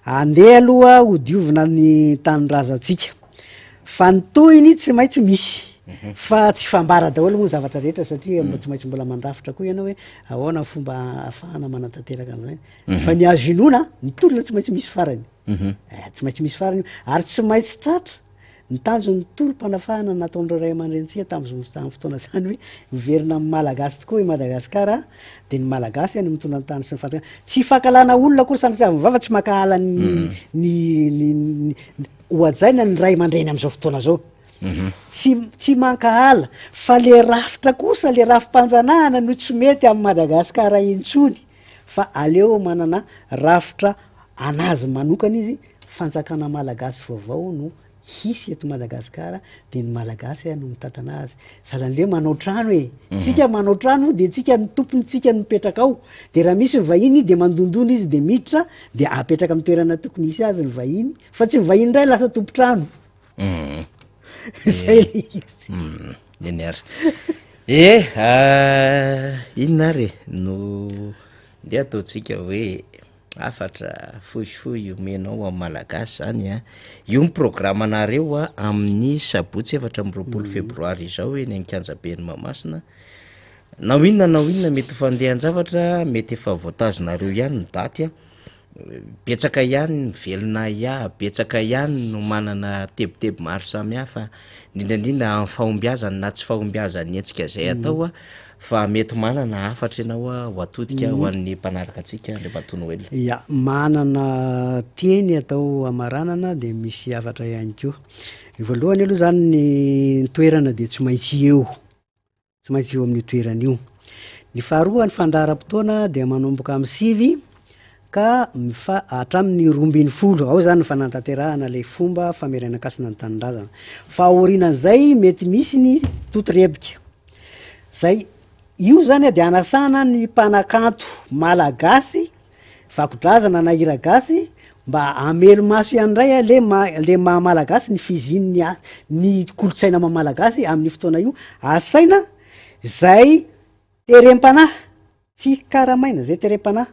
andeha aloha ho diovina ny tanindrazantsika fa ny tohiny tsy maintsy misy fa tsy fambara daholo moa ny zavatra rehetra satria mbo tsy maintsy mbola mandrafitra koa ianao hoe ahoana ny fomba ahafahana manatanteraka an'izany fa ny azo inoana ny tolona tsy maintsy misy farany. Eh, tsy maintsy misy farany io ary tsy maintsy tratra ny tanjon'ny tolom-panafahana nataon'ireo ray aman-drenintsika tamin'izany fotoana izany hoe miverina amin'ny Malagasy tokoa i Madagasikara dia ny Malagasy no mitondra ny tany sy ny fanjakana. Tsy fankahalana olona akory sanatria amin'ny vava, tsy mankahala ny ny ny ny hohajaina ny ray aman-dreny amin'izao fotoana izao. Tsy tsy mankahala fa le rafitra kosa, le rafi-panjanahana no tsy mety amin'i Madagasikara intsony fa aleo manana rafitra anazy manokana izy, fanjakana malagasy vaovao no hisy eto Madagasikara de ny malagasy no mitantana azy. Sahalan'ny hoe manao trano e, tsika manao trano de tsika no tompony, tsika no mipetraka ao, de raha misy ny vahiny de mandondona izy de miditra de apetraka amin'ny toerana tokony hisy azy ny vahiny fa tsy ny vahiny indray lasa tompon-trano. Zay le izy. Eny ary. Eh, inona ary e no ndeha ataontsika hoe hafatra fohifohy omenao amin'ny Malagasy zany a, io ny programanareo a amin'ny sabotsy 24 febroary izao eny an-kianjaben'i Mahamasina, na ho inona na ho inona mety ho fandehan-javatra mety efa voatazonareo ihany ny daty a, Betsaka ihany ny velona ahiahy, betsaka ihany no manana tebiteby maro samihafa, indrindra indrindra amin'ny fahombiazany na tsy fahombiazan'ny hetsika izay atao a, fa mety manana hafatra ianao a ho atodika ho an'ny mpanaraka antsika Andriamatoa Noël. Ya, manana teny atao hamaranana dia misy hafatra ihany koa. Ny voalohany aloha zany ny toerana dia tsy maintsy eo. Tsy maintsy eo amin'io toerana io. Ny faharoa, ny fandaharam-potoana dia manomboka amin'ny 9 ka mifa- hatramin'ny 12. Ao izany ny fanatanterahana ilay fomba famerenan-kasina ny tanindrazana. Fa aorianan'izay mety misy ny totorebika. Zay, io zany dia anasana ny mpanakanto malagasy Vakodrazana na hira gasy mba hamelo maso ihany indray le ma- le maha malagasy ny fizin'ny a- ny kolontsaina maha malagasy amin'io fotoana io, asaina zay terem-panahy, tsy karamaina, zay terem-panahy.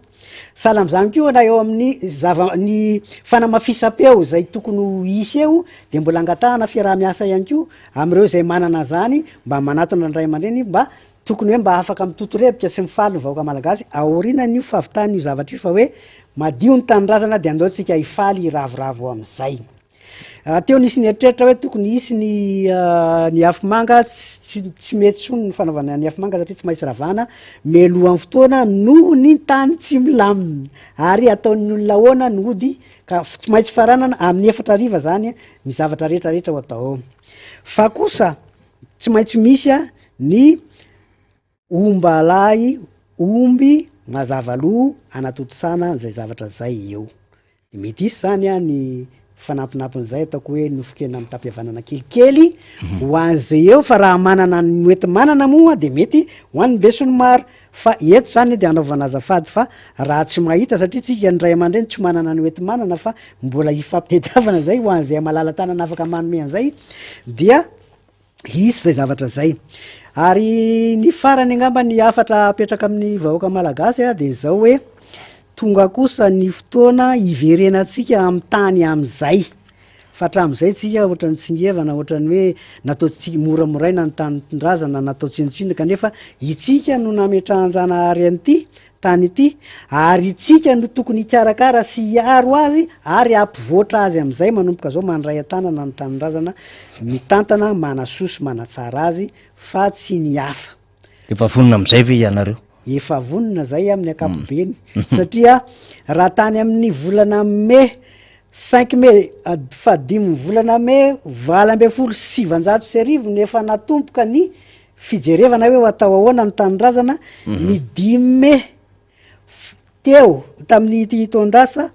Sahala am'zany koa na eo amin'ny zava- ny fanamafisam-peo zay tokony ho hisy eo de mbola angatahana fiaraha-miasa ihany koa am'ireo zay manana an'zany mba manatona ny ray aman-dreny mba Tokony hoe mba afaka mitotorebika sy mifaly ny vahoaka malagasy aorianan'io fahavitan'io zavatra io fa hoe madio ny tanindrazana dia andao tsika hifaly hiravoravo amin'izay. Teo nisy nieritreritra hoe tokony hisy ny ny afomanga, tsy tsy mety intsony ny fanaovana ny afomanga satria tsy maintsy ravana mialohan'ny fotoana noho ny tany tsy milamina ary ataon'ny olona ahoana ny hody ka tsy maintsy faranana amin'ny 4 hariva zany ny zavatra rehetra rehetra ho atao ao. Fa kosa tsy maintsy misy ny ombalahy omby mazava loha anatontosana an'izay zavatra zay eo. De mety hisy zany an ny fanampinampin'izay ataoko hoe nofon-kena mitam-pihavanana kelikely ho an'izay eo fa raha manana ny hoenti-manana moa de mety ho an'ny besinimaro fa eto zany de anaovana azafady fa raha tsy mahita satria tsika ny ray aman-dreny tsy manana ny hoenti-manana fa mbola hifampitadiavana zay ho an'izay malala-tanana afaka manome an'izay dia Hisy izay zavatra izay. Ary ny farany angamba ny hafatra apetraka amin'ny vahoaka malagasy dia izao hoe tonga kosa ny fotoana hiverenantsika amin'ny tany amin'izay. Fa hatramin'izay tsika ohatran'ny tsingevana, ohatran'ny hoe nataontsika moramoraina ny tanindrazana, natao tsinontsinona kanefa itsika no nametrahan-janahary an'ity tany ity ary itsika no tokony hikarakara sy hiaro azy ary hampivoatra azy amin'izay manomboka zao mandray an-tanana ny tanindrazana mitantana manasoa sy manatsara azy fa tsy ny hafa. Efa vonona amin'izay ve ianareo? Efa vonona zay amin'ny ankapobeny satria raha tany amin'ny volana mey cinq mai fahadimin'ny volana mey 1918 no efa natomboka ny fijerevana hoe ho atao ahoana ny tanindrazana, ny dimy mey teo tamin'ity taon-dasa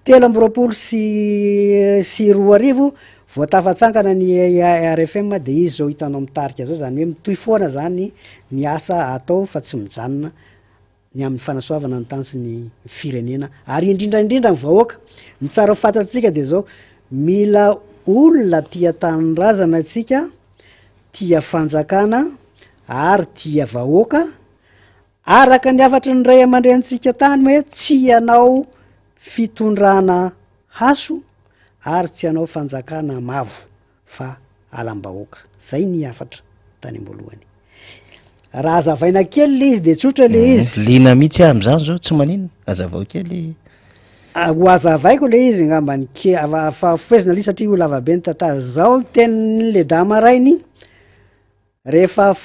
2023 vao tafatsangana ny ARFM de izy zao hitanao mitarika zao, zany hoe mitohy foana zany ny asa atao fa tsy mijanona ny amin'ny fanasoavana ny tany sy ny firenena ary indrindra indrindra ny vahoaka. Ny tsara ho fantatsika de zao, mila olona tia tanindrazana isika, tia fanjakana ary tia vahoaka, araka ny hafatry ny ray aman-drenintsika tany hoe tsy hanao fitondrana haso ary tsy hanao fanjakana mavo fa alam-bahoaka. Zay ny hafatra tany am-boalohany. Raha azavaina kely le izy de tsotra le izy. Liana mihitsy aho am'zany zao, tsy maninona, azavao kely. Ho hazavaiko le izy ngambany ke fa fohezina le izy satria ho lava be ny tantara. Zao ny tenin'i Ledama rainy rehefa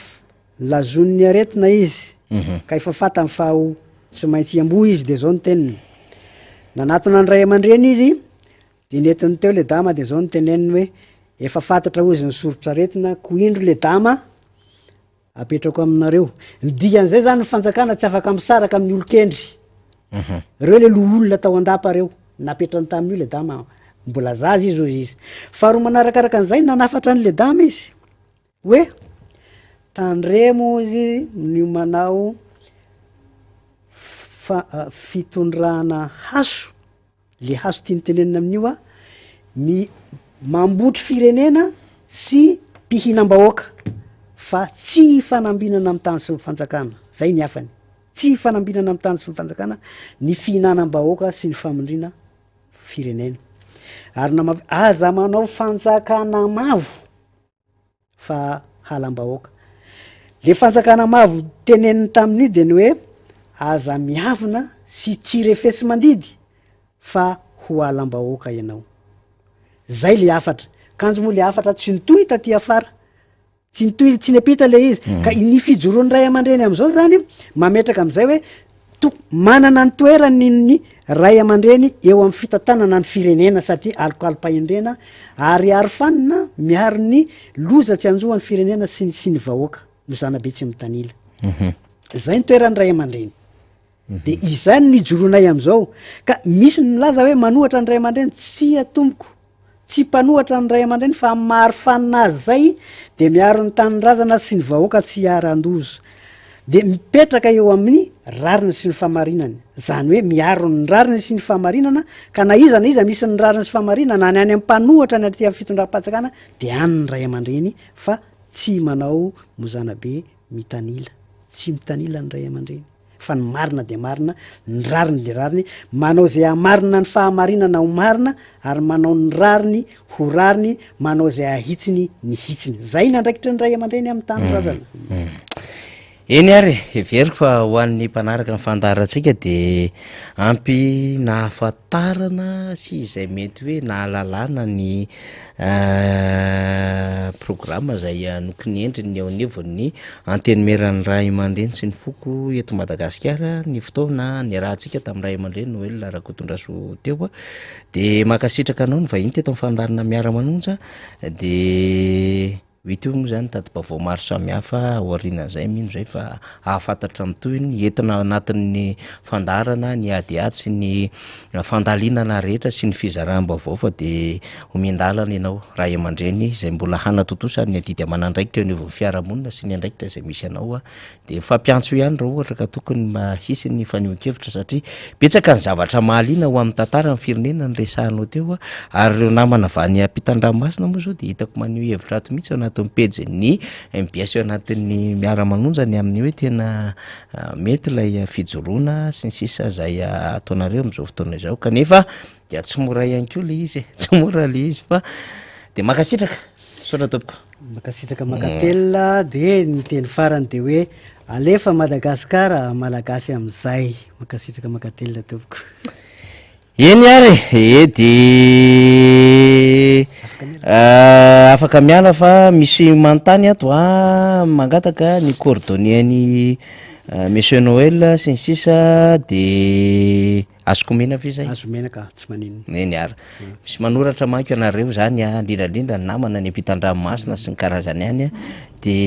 lazoin'ny aretina izy ka efa fantany fa ho tsy maintsy hiamboho izy de zao ny teniny. Nanatona ny ray aman-dreny izy de nentiny teo Ledama de zao ny teneniny hoe efa fantatra hozy ny soritr'aretina ko indro Ledama Apetrako aminareo. Ny dikan'izay zany ny fanjakana tsy afaka misaraka amin'ny olon-kendry. Mhm. Reo le loholona tao an-dapa reo, napetrany tamin'io le dama, mbola zaza izy hoy izy. Faharoa manarakaraka an'izay, nanafatra an'le dama izy hoe tandremo izy ny manao fa- fitondrana haso. Le hazo tiany tenenina amin'io a, ny mambotry firenena sy mpihinam-bahoaka fa tsy hifanambinana amin'ny tany sy ny fanjakana, zay ny hafany, tsy hifanambinana amin'ny tany sy ny fanjakana ny fihinanam-bahoaka sy ny famindriana firenena. Ary nama- aza manao fanjakana mavo. fa halam-bahoaka. Le fanjakana mavo teneniny tamin'io de ny hoe aza miavona sy tsy refesi-mandidy fa ho halam-bahoaka ianao. Zay le hafatra. Kanjo moa le hafatra tsy nitohy taty afara. Tsy nitohy, tsy niampita le izy. Ka ny fijoroan'ny ray aman-dreny am'izao zany mametraka am'izay hoe Tok, manana ny toerany ny ray aman-dreny eo amin'ny fitantanana ny firenena satria alokalompahendrena ary arofanina miaro ny loza tsy hanjo an'ny firenena sy ny sy ny vahoaka no zanabe tsy mitanila. Zay ny toeran'ny ray aman-dreny. De izany no ijoroanay amin'izao. Ka misy ny milaza hoe manohatra ny ray aman-dreny, tsia tompoko. Tsy mpanohatra ny ray aman-dreny fa amin'ny maha arofanina azy izay dia miaro ny tanindrazana sy ny vahoaka tsy hiharan-doza. Dia mipetraka eo amin'ny rariny sy ny famarinany. Izany hoe miaro ny rariny sy ny famarinana ka na iza na iza misy ny rariny sy famarinana na ny any amin'ny mpanohatra ny aty amin'ny fitondram-panjakana dia any ny ray aman-dreny fa tsy manao mozanabe mitanila. Tsy mitanila ny ray aman-dreny. fa ny marina dia marina, ny rariny dia rariny, manao izay hamarina ny fahamarinana ho marina, ary manao ny rariny ho rariny, manao izay hahitsiny ny hitsiny. Zay ny andraikitry ny ray aman-dreny amin'ny tanindrazana. Eny ary e, heveriko fa ho an'ny mpanaraka ny fandaharantsika dia ampy nahafantarana sy izay mety hoe nahalalana ny Programa izay nokinendrin'ny eo anivon'ny Antenimieran'ny Ray aman-dreny sy ny foko eto Madagasikara ny fotoana niarahantsika tamin'ny Ray aman-dreny Noël Rakotondrasoa teo. De mankasitraka anao nivahiny teto amin'ny fandaharana Miara-manonja de Ho hita eo moa izany tati-baovao maro samihafa aorianan'izay, mino izay fa hahafantatra ny tohiny entina ao anatin'ny fandaharana ny adiady sy ny fandalinana rehetra sy ny fizaram-baovao fa dia omen-dalana ianao ray aman-dreny izay mbola hanatontosa ny adidy aman'andraikitra eo anivon'ny fiarahamonina sy ny andraikitra izay misy anao Dia mifampiantso ihany raha ohatra ka tokony mba hisy ny fanehoan-kevitra satria betsaka ny zavatra mahaliana ho amin'ny tantaran'ny firenena no resahanao teo ary ireo namana avy any ampitan-dranomasina moa izao dia hitako maneho hevitra ato mihitsy ao anatin'ny pejin'ny mbs ao anatin'ny miara-manonja ny amin'ny hoe tena mety ilay fijoroana sy ny sisa izay ataonareo amin'izao fotoana izao kanefa dia tsy mora ihany koa ilay izy e, tsy mora ilay izy fa dia mankasitraka, misaotra tompoko. Mankasitraka mankatelina de ny teny farany de hoe alefa Madagascar Malagasy amizay, mankasitraka mankatelina tompoko. Eny ary e, de afaka miala fa misy manontany ato a, mangataka ny coordonnées an'i Monsieur Noël sy ny sisa de Azoko omena ve zay? Azo omena ka, tsy maninona. Eny ary. Misy manoratra manko ianareo zany a, indrindra indrindra ny namana any ampitan-dranomasina sy ny karazany any a, de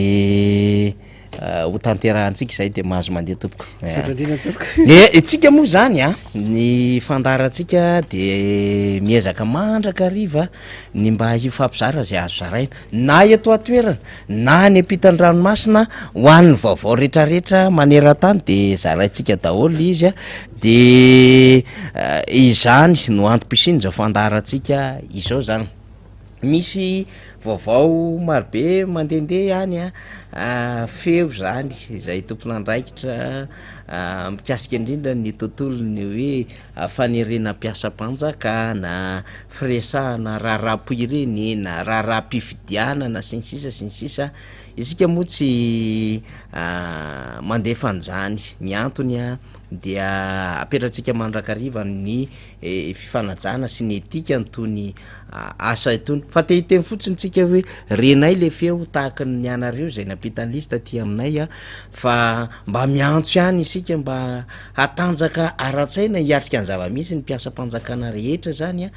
ho tanterahantsika izay de mahazo mandeha tompoko. Misaotra indrindra tompoko. Ny antsika moa zany a, ny fandaharantsika de miezaka mandrakariva ny mba hifampizara izay azo zaraina na eto an-toerana na any ampitan-dranomasina ho an'ny vaovao retraretra maneran-tany de zaraintsika daholo izy a, de izany no antom-pisian'izao fandaharantsika izao zany. Misy vaovao marobe mandehandeha any a, feo zany izay tompon'andraikitra. mikasika indrindra ny tontolon'ny hoe fanerena mpiasam-panjakana, firesahana raharaham-pirenena, raharaham-pifidianana sy ny sisa sy ny sisa. Isika moa tsy mandefa an'izany, ny antony dia apetratsika mandrakariva ny fifanajana sy ny etika an'itony asa itony fa te hiteny fotsiny tsika hoe renay le feo tahaka ny anareo izay nampita ny liste aty aminay a fa mba miantso ihany isika mba hatanjaka ara-tsaina hiatrika ny zava-misy ny mpiasam-panjakana rehetra zany a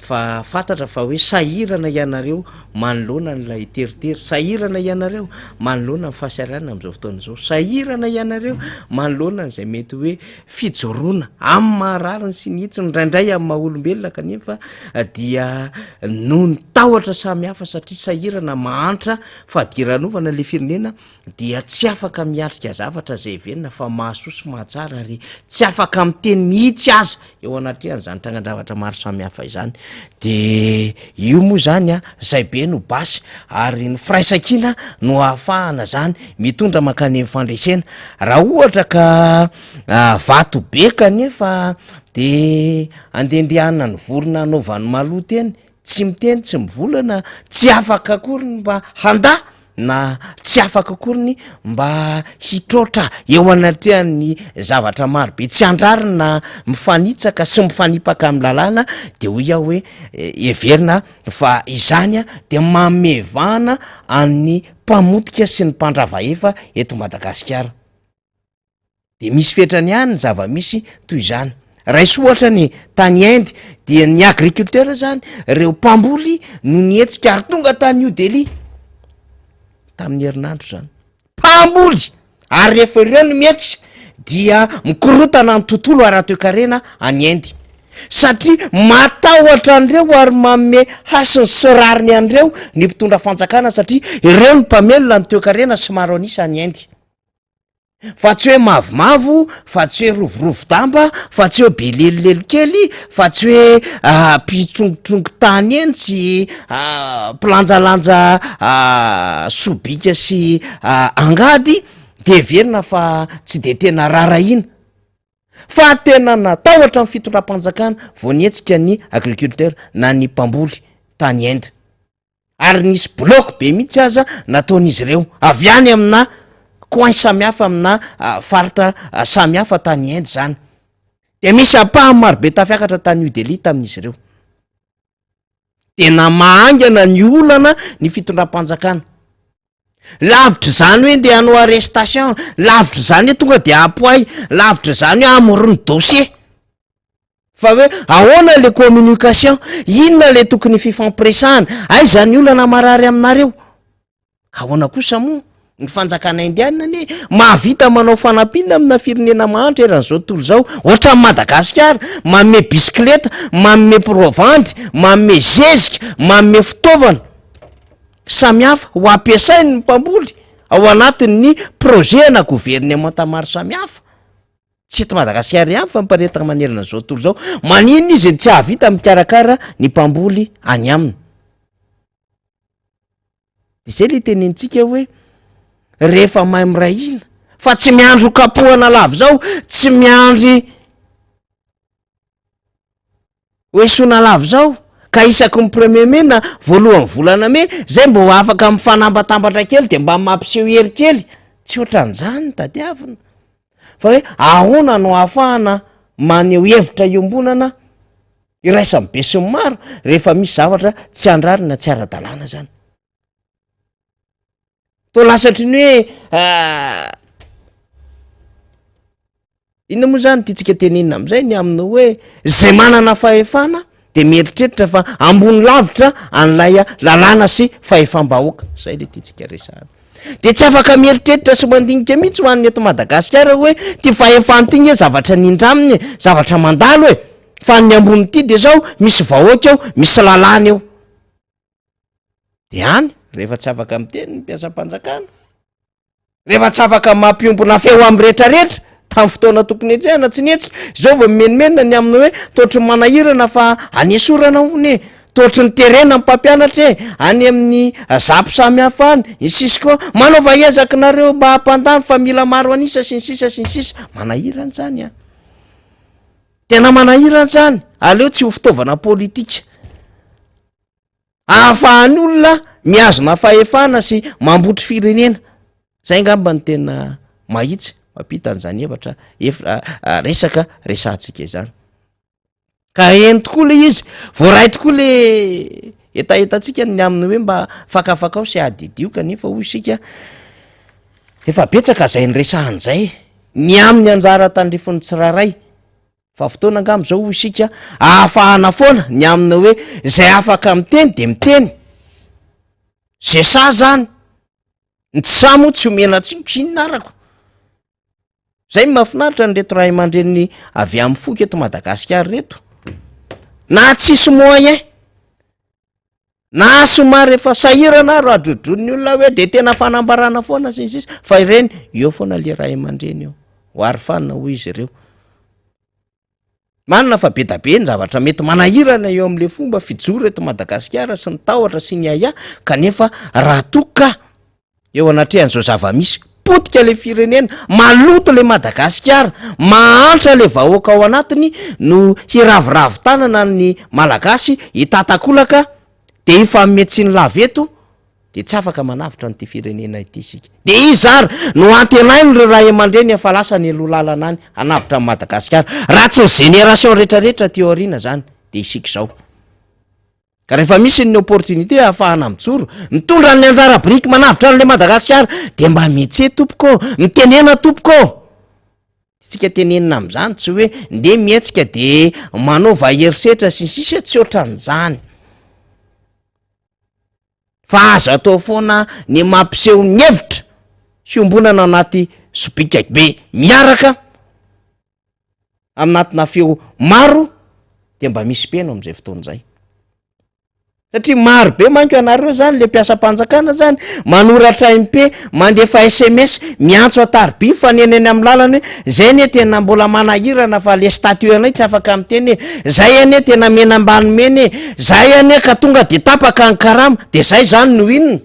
fa fantatra fa hoe sahirana ianareo manoloana an'ilay teritery, sahirana ianareo manoloana ny fahasahiranana amin'izao fotoana izao, sahirana ianareo manoloana an'izay mety hoe fijoroana amin'ny maha rariny sy ny hitsiny indraindray amin'ny maha olombelona kanefa dia noho ny tahotra samihafa satria sahirana mahantra fadiranovana le firenena dia tsy afaka miatrika zavatra izay heverina fa mahasoa sy mahatsara ary tsy afaka miteny mihitsy aza eo anatrehan'izany trangan-javatra maro samihafa izany. De io moa zany a, zay be no basy ary ny firaisankina no ahafahana zany mitondra mankany amin'ny fandresena. Raha ohatra ka vato be kanefa de andehandehanan'ny vorona anaovany maloto eny, tsy miteny tsy mivolana, tsy afaka akory ny mba handà na tsy afaka akory ny mba hitroatra eo anatrehan'ny zavatra maro be tsy an-drariny na mifanitsaka sy mifanipaka amin'ny lalàna de hoy aho hoe heverina fa izany a de manome vahana an'ny mpamotika sy ny mpandrava hefa eto Madagasikara. De misy fetrany ihany ny zava-misy toy izany. Raiso ohatra ny tany Inde dia ny agriculteur zany, reo mpamboly no nihetsika ary tonga tany New Delhi tamin'ny herinandro zany. Mpamboly! Ary rehefa ireo no mihetsika dia mikorotana ny tontolo ara-toekarena any Inde. Satria matahotra an'ireo ary manome hasiny sy rariny an'ireo ny mpitondra fanjakana satria ireo no mpamelona ny toekarena sy maro an'isa any Inde. Fa tsy hoe mavomavo, fa tsy hoe rovorovo-damba, fa tsy hoe be lelolelo kely, fa tsy hoe mpitrongitrongy tany eny sy mpilanjalanja sobika sy angady de heverina fa tsy de tena rarahiana. Fa tena natahotra ny fitondram-panjakana vao nihetsika ny agriculteur na ny mpamboly tany Inde. Ary nisy bloc be mihitsy aza nataon'izy ireo avy any amina coin samihafa amina faritra samihafa tany Inde zany. De misy ampahany marobe tafiakatra tany New Delhi tamin'izy ireo. De namaha haingana ny olana ny fitondram-panjakana. Lavitra izany hoe ndeha hanao arrestation, lavitra izany hoe tonga de apoay, lavitra izany hoe hamorona dossier. Fa hoe ahoana le communication, inona le tokony fifampiresahana, aiza ny olana marary aminareo? Ahoana kosa moa? Ny fanjakana indiana anie mahavita manao fanampiana amina firenena mahantra eran'izao tontolo izao, ohatran'i Madagasikara, manome bisikileta, manome provandy, manome zezika, manome fitaovana samihafa ho ampiasain'ny mpamboly ao anatin'ny projet ana governemanta maro samihafa. Tsy eto Madagasikara ihany fa miparitaka manerana an'izao tontolo izao. Maninona izy no tsy hahavita mikarakara ny mpamboly any aminy? De zay le tenenintsika hoe rehefa mahay miray hina fa tsy miandry ho kapohana lava izao, tsy miandry Ho esoina lava izao ka isaky ny premier mai na voalohan'ny volana mai zay mba ho afaka mifanambatambatra kely de mba mampiseho hery kely, tsy ohatran'izany no tadiavina fa hoe ahoana no ahafahana maneho hevitra iombonana iraisan'ny be sy ny maro rehefa misy zavatra tsy an-drariny na tsy ara-dalàna zany. Toa lasatry ny hoe inona moa zany tiantsika tenenina am'izay ny amin'ny hoe zay manana fahefana de mieritreritra fa ambony lavitra an'ilay lalàna sy fahefam-bahoaka, zay le tiantsika resahana. De tsy afaka mieritreritra sy mandinika mihitsy ho an'ny eto Madagasikara hoe ty fahefana ty nge zavatra nindraminy e, zavatra mandalo e, fa ny ambony ity de zao misy vahoaka eo, misy lalàna eo. De any rehefa tsy afaka miteny ny mpiasam-panjakana, rehefa tsy afaka mampiombona feo amin'ny rehetrarehetra tamin'ny fotoana tokony hetsehana tsy nihetsika, izao vao mimenomenona ny amin'ny hoe toa ohatry ny manahirana fa anesorana hono e, Toa ohatry ny terena ny mpampianatra e, any amin'ny zap samy hafa any, ny sisa koa, manaova ezaka nareo mba hampandany fa mila maro an'isa sy ny sisa sy ny sisa, manahirana zany an! Tena manahirana zany, aleo tsy ho fitaovana politika ahafahan'ny olona mihazona fahefana sy mambotry firenena, zay angamba no tena mahitsy mampita an'izany hevatra ef- resaka resahantsika izany. Ka eny tokoa le izy, voaray tokoa le hetahetantsika ny amin'ny hoe mba fakafakao sy adidio kanefa hoy isika efa betsaka zay niresahana zay ny amin'ny anjara tandrifin'ny tsirairay fa fotoana angamba zao hoy isika ahafahana foana ny amin'ny hoe zay afaka miteny de miteny, ze sahy zany, ny tsy sahy moa tsy omena tsiny inona arako. Zay no mahafinaritra an'ireto ray aman-dreny avy amin'ny foko eto Madagasikara ireto. Na tsisy moyen, na somary efa sahirana ary adrodron'ny olona hoe de tena fanambarana foana sy ny sisa, fa ireny eo foana le ray aman-dreny eo, ho arofanina hoy izy ireo. Marina fa be da be ny zavatra mety manahirana eo amin'le fomba fijoro eto Madagasikara sy ny tahotra sy ny ahiahy kanefa raha toa ka eo anatrehan'izao zava-misy, potika le firenena, maloto le Madagasikara, mahantra le vahoaka ao anatiny no hiraviravy tanana ny Malagasy hitatakolaka de hifanome tsiny lava eto, de tsy afaka manavotra an'ity firenena ity isika. De iza ary no antenain'ireo ray aman-dreny efa lasa nialoha lalana any hanavotra an'i Madagasikara? Raha tsy ny génération rehetrarehetra aty aoriana zany de isika izao. Ka rehefa misy ny opportunité ahafahana mijoro, mitondra ny anjara biriky manavotra an'le Madagasikara de mba mihetse tompoko ô, mitenena tompoko ô. Tsika tenenina amin'izany tsy hoe ndeha mihetsika de manaova herisetra sy ny sisa tsy ohatran'izany. Fa aza atao foana ny mampiseho ny hevitra fiombonana anaty sobika be miaraka aminatina feo maro de mba misy mpeno am'izay fotoana izay. Satria maro be manko ianareo zany le mpiasam-panjakana zany manoratra MP, mandefa sms, miantso an-tariby, mifanena eny amin'ny lalana hoe zay anie tena mbola manahirana fa le statut anay tsy afaka miteny e, zay anie tena mena ambany mena e, zay anie ka tonga de tapaka ny karama, de zay zany no inona?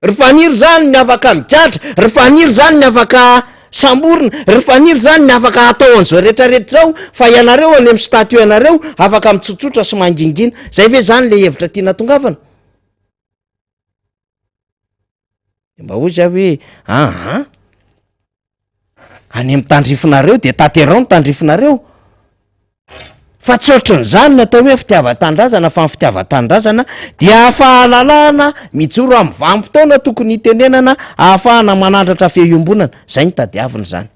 Ry Faniry zany ny afaka migadra, ry Faniry zany ny afaka samborina, ry Faniry zany ny afaka atao an'izao rehetrarehetra izao fa ianareo any amin'ny statut anareo afaka mitsotsotra sy mangingina, zay ve zany le hevitra tiana tongavana? De mba hoy za hoe aa, any amin'ny tandrifinareo de tanterao ny tandrifinareo, fa tsy ohatran'izany ny atao hoe fitiavan-tanindrazana fa ny fitiavan-tanindrazana dia fahalalahana mijoro amin'ny vanim-potoana tokony hitenenana ahafahana manandratra feo iombonana, zay no tadiavina zany.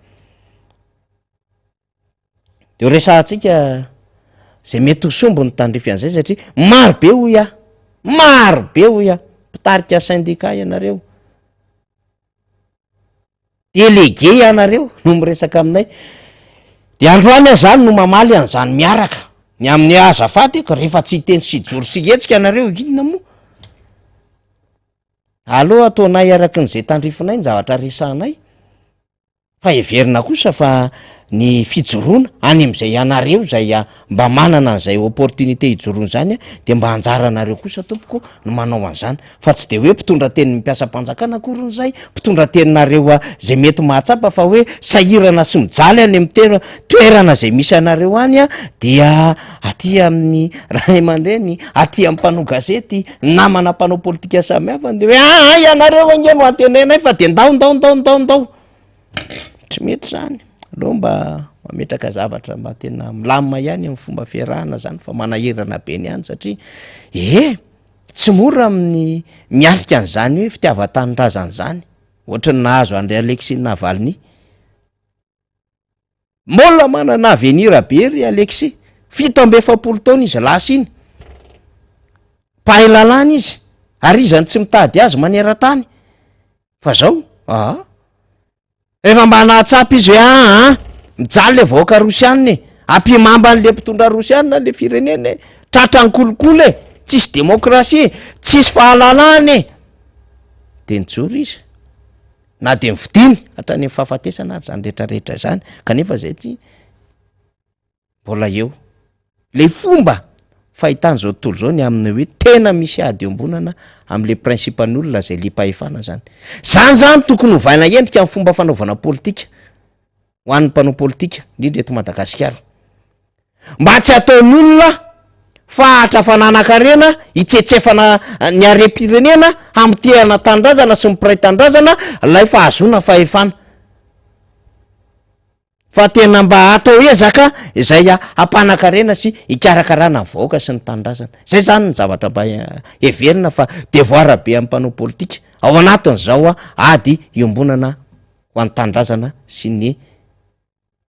De ho resahantsika zay mety ho sombiny tandrify an'izay satria maro be hoy aho, maro be hoy aho, mpitarika syndicat ianareo, délégué ianareo no miresaka aminay, de androany aho zany no mamaly an'izany miaraka, ny amin'ny azafady ko rehefa tsy hiteny sy hijoro sy hihetsika ianareo inona moa? Aleo ataonay araky ny zay tandrifinay ny zavatra resahanay. Fa heverina kosa fa ny fijoroana any amin'izay ianareo izay mba manana an'izay opportunité hijoroana izany dia mba anjaranareo kosa tompoko no manao an'izany fa tsy dia hoe mpitondra tenin'ny mpiasam-panjakana akory izay mpitondra teninareo izay mety mahatsapa fa hoe sahirana sy mijaly any amin'ny tena toerana izay misy anareo any dia aty amin'ny ray aman-dreny, aty amin'ny mpanao gazety, namana mpanao politika samihafa dia hoe aa ianareo ange no antenainay fa dia ndao ndao ndao ndao ndao. Tsy mety zany, aleo mba mametraka zavatra mba tena milamina ihany amin'ny fomba fiarahana zany fa manahirana be ny any satria eh tsy mora amin'ny miatrika an'izany hoe fitiavan-tanindrazana zany, ohatry ny nahazo an-dry Alexis Navalny. Mbola manana avenir be ry Alexis, 47 taona izy lasa iny, mpahay lalàna izy ary iza no tsy mitady azy maneran-tany fa zao aa rehefa mba nahatsapa izy hoe aa mijaly le vahoaka rosianina e, ampihimamba an'le mpitondra rosianina le firenena e, tratran'ny kolikoly e, tsisy demokrasia e, tsisy fahalalahana e, de nijoro izy. Na dia nifidiny hatrany amin'ny fahafatesana ary izany rehetra rehetra izany, kanefa izay tsy mbola eo. Le fomba. fahitan'izao tontolo izao ny amin'ny hoe tena misy ady iombonana amin'ilay principe-n'ny olona izay liam-pahefana zany. Zany zany tokony hovaina endrika ny fomba fanaovana politika ho an'ny mpanao politika, indrindra eto Madagasikara. Mba tsy hataon'ny olona fahatra fananan-karena hitsetsefana ny harem-pirenena, hamotehana tanindrazana sy ny mpiray tanindrazana ilay fahazoana fahefana. Fa tena mba atao ezaka izay hampanan-karena sy hikarakarana ny vahoaka sy ny tanindrazana. Zay zany ny zavatra mba heverina fa devoir be amin'ny mpanao politika ao anatin'izao ady iombonana ho an'ny tanindrazana sy ny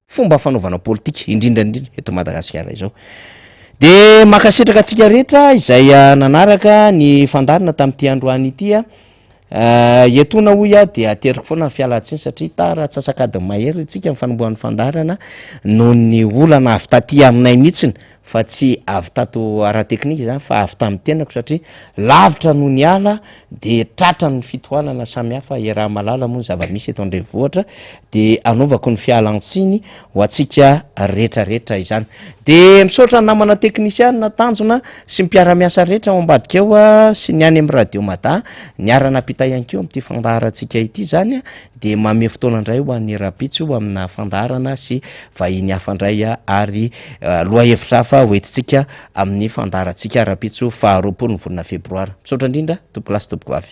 fomba fanaovana politika indrindra indrindra eto Madagasikara izao. De mankasitraka antsika rehetra izay nanaraka ny fandaharana tamin'ity androany ity a. Etoana hoy aho dia ateriko foana ny fialantsiny satria tara antsasak'adiny mahery isika ny fanombohan'ny fandaharana noho ny olana avy taty aminay mihitsiny fa tsy avy tato ara-teknika izany fa avy tamin'ny tenako satria lavitra no niala de tratran'ny fitohanana samihafa iaraha-mahalala moa ny zava-misy eto an-drenivohitra de anaovako ny fialantsiny ho antsika rehetrarehetra izany. De misaotra ny namana teknisianina Tanjona sy ny mpiara-miasa rehetra ao ambadika ao a, sy ny any amin'ny Radio Mada niara-nampita ihany koa amin'ity fandaharantsika ity izany a, de manome fotoana indray ho an'ny rahampitso amina fandaharana sy vahiny hafa indray ary lohahevitra hafa hoentintsika amin'ny fandaharantsika rahampitso faha 20 ny volana febroary. Misaotra indrindra tompokolahy sy tompokovavy.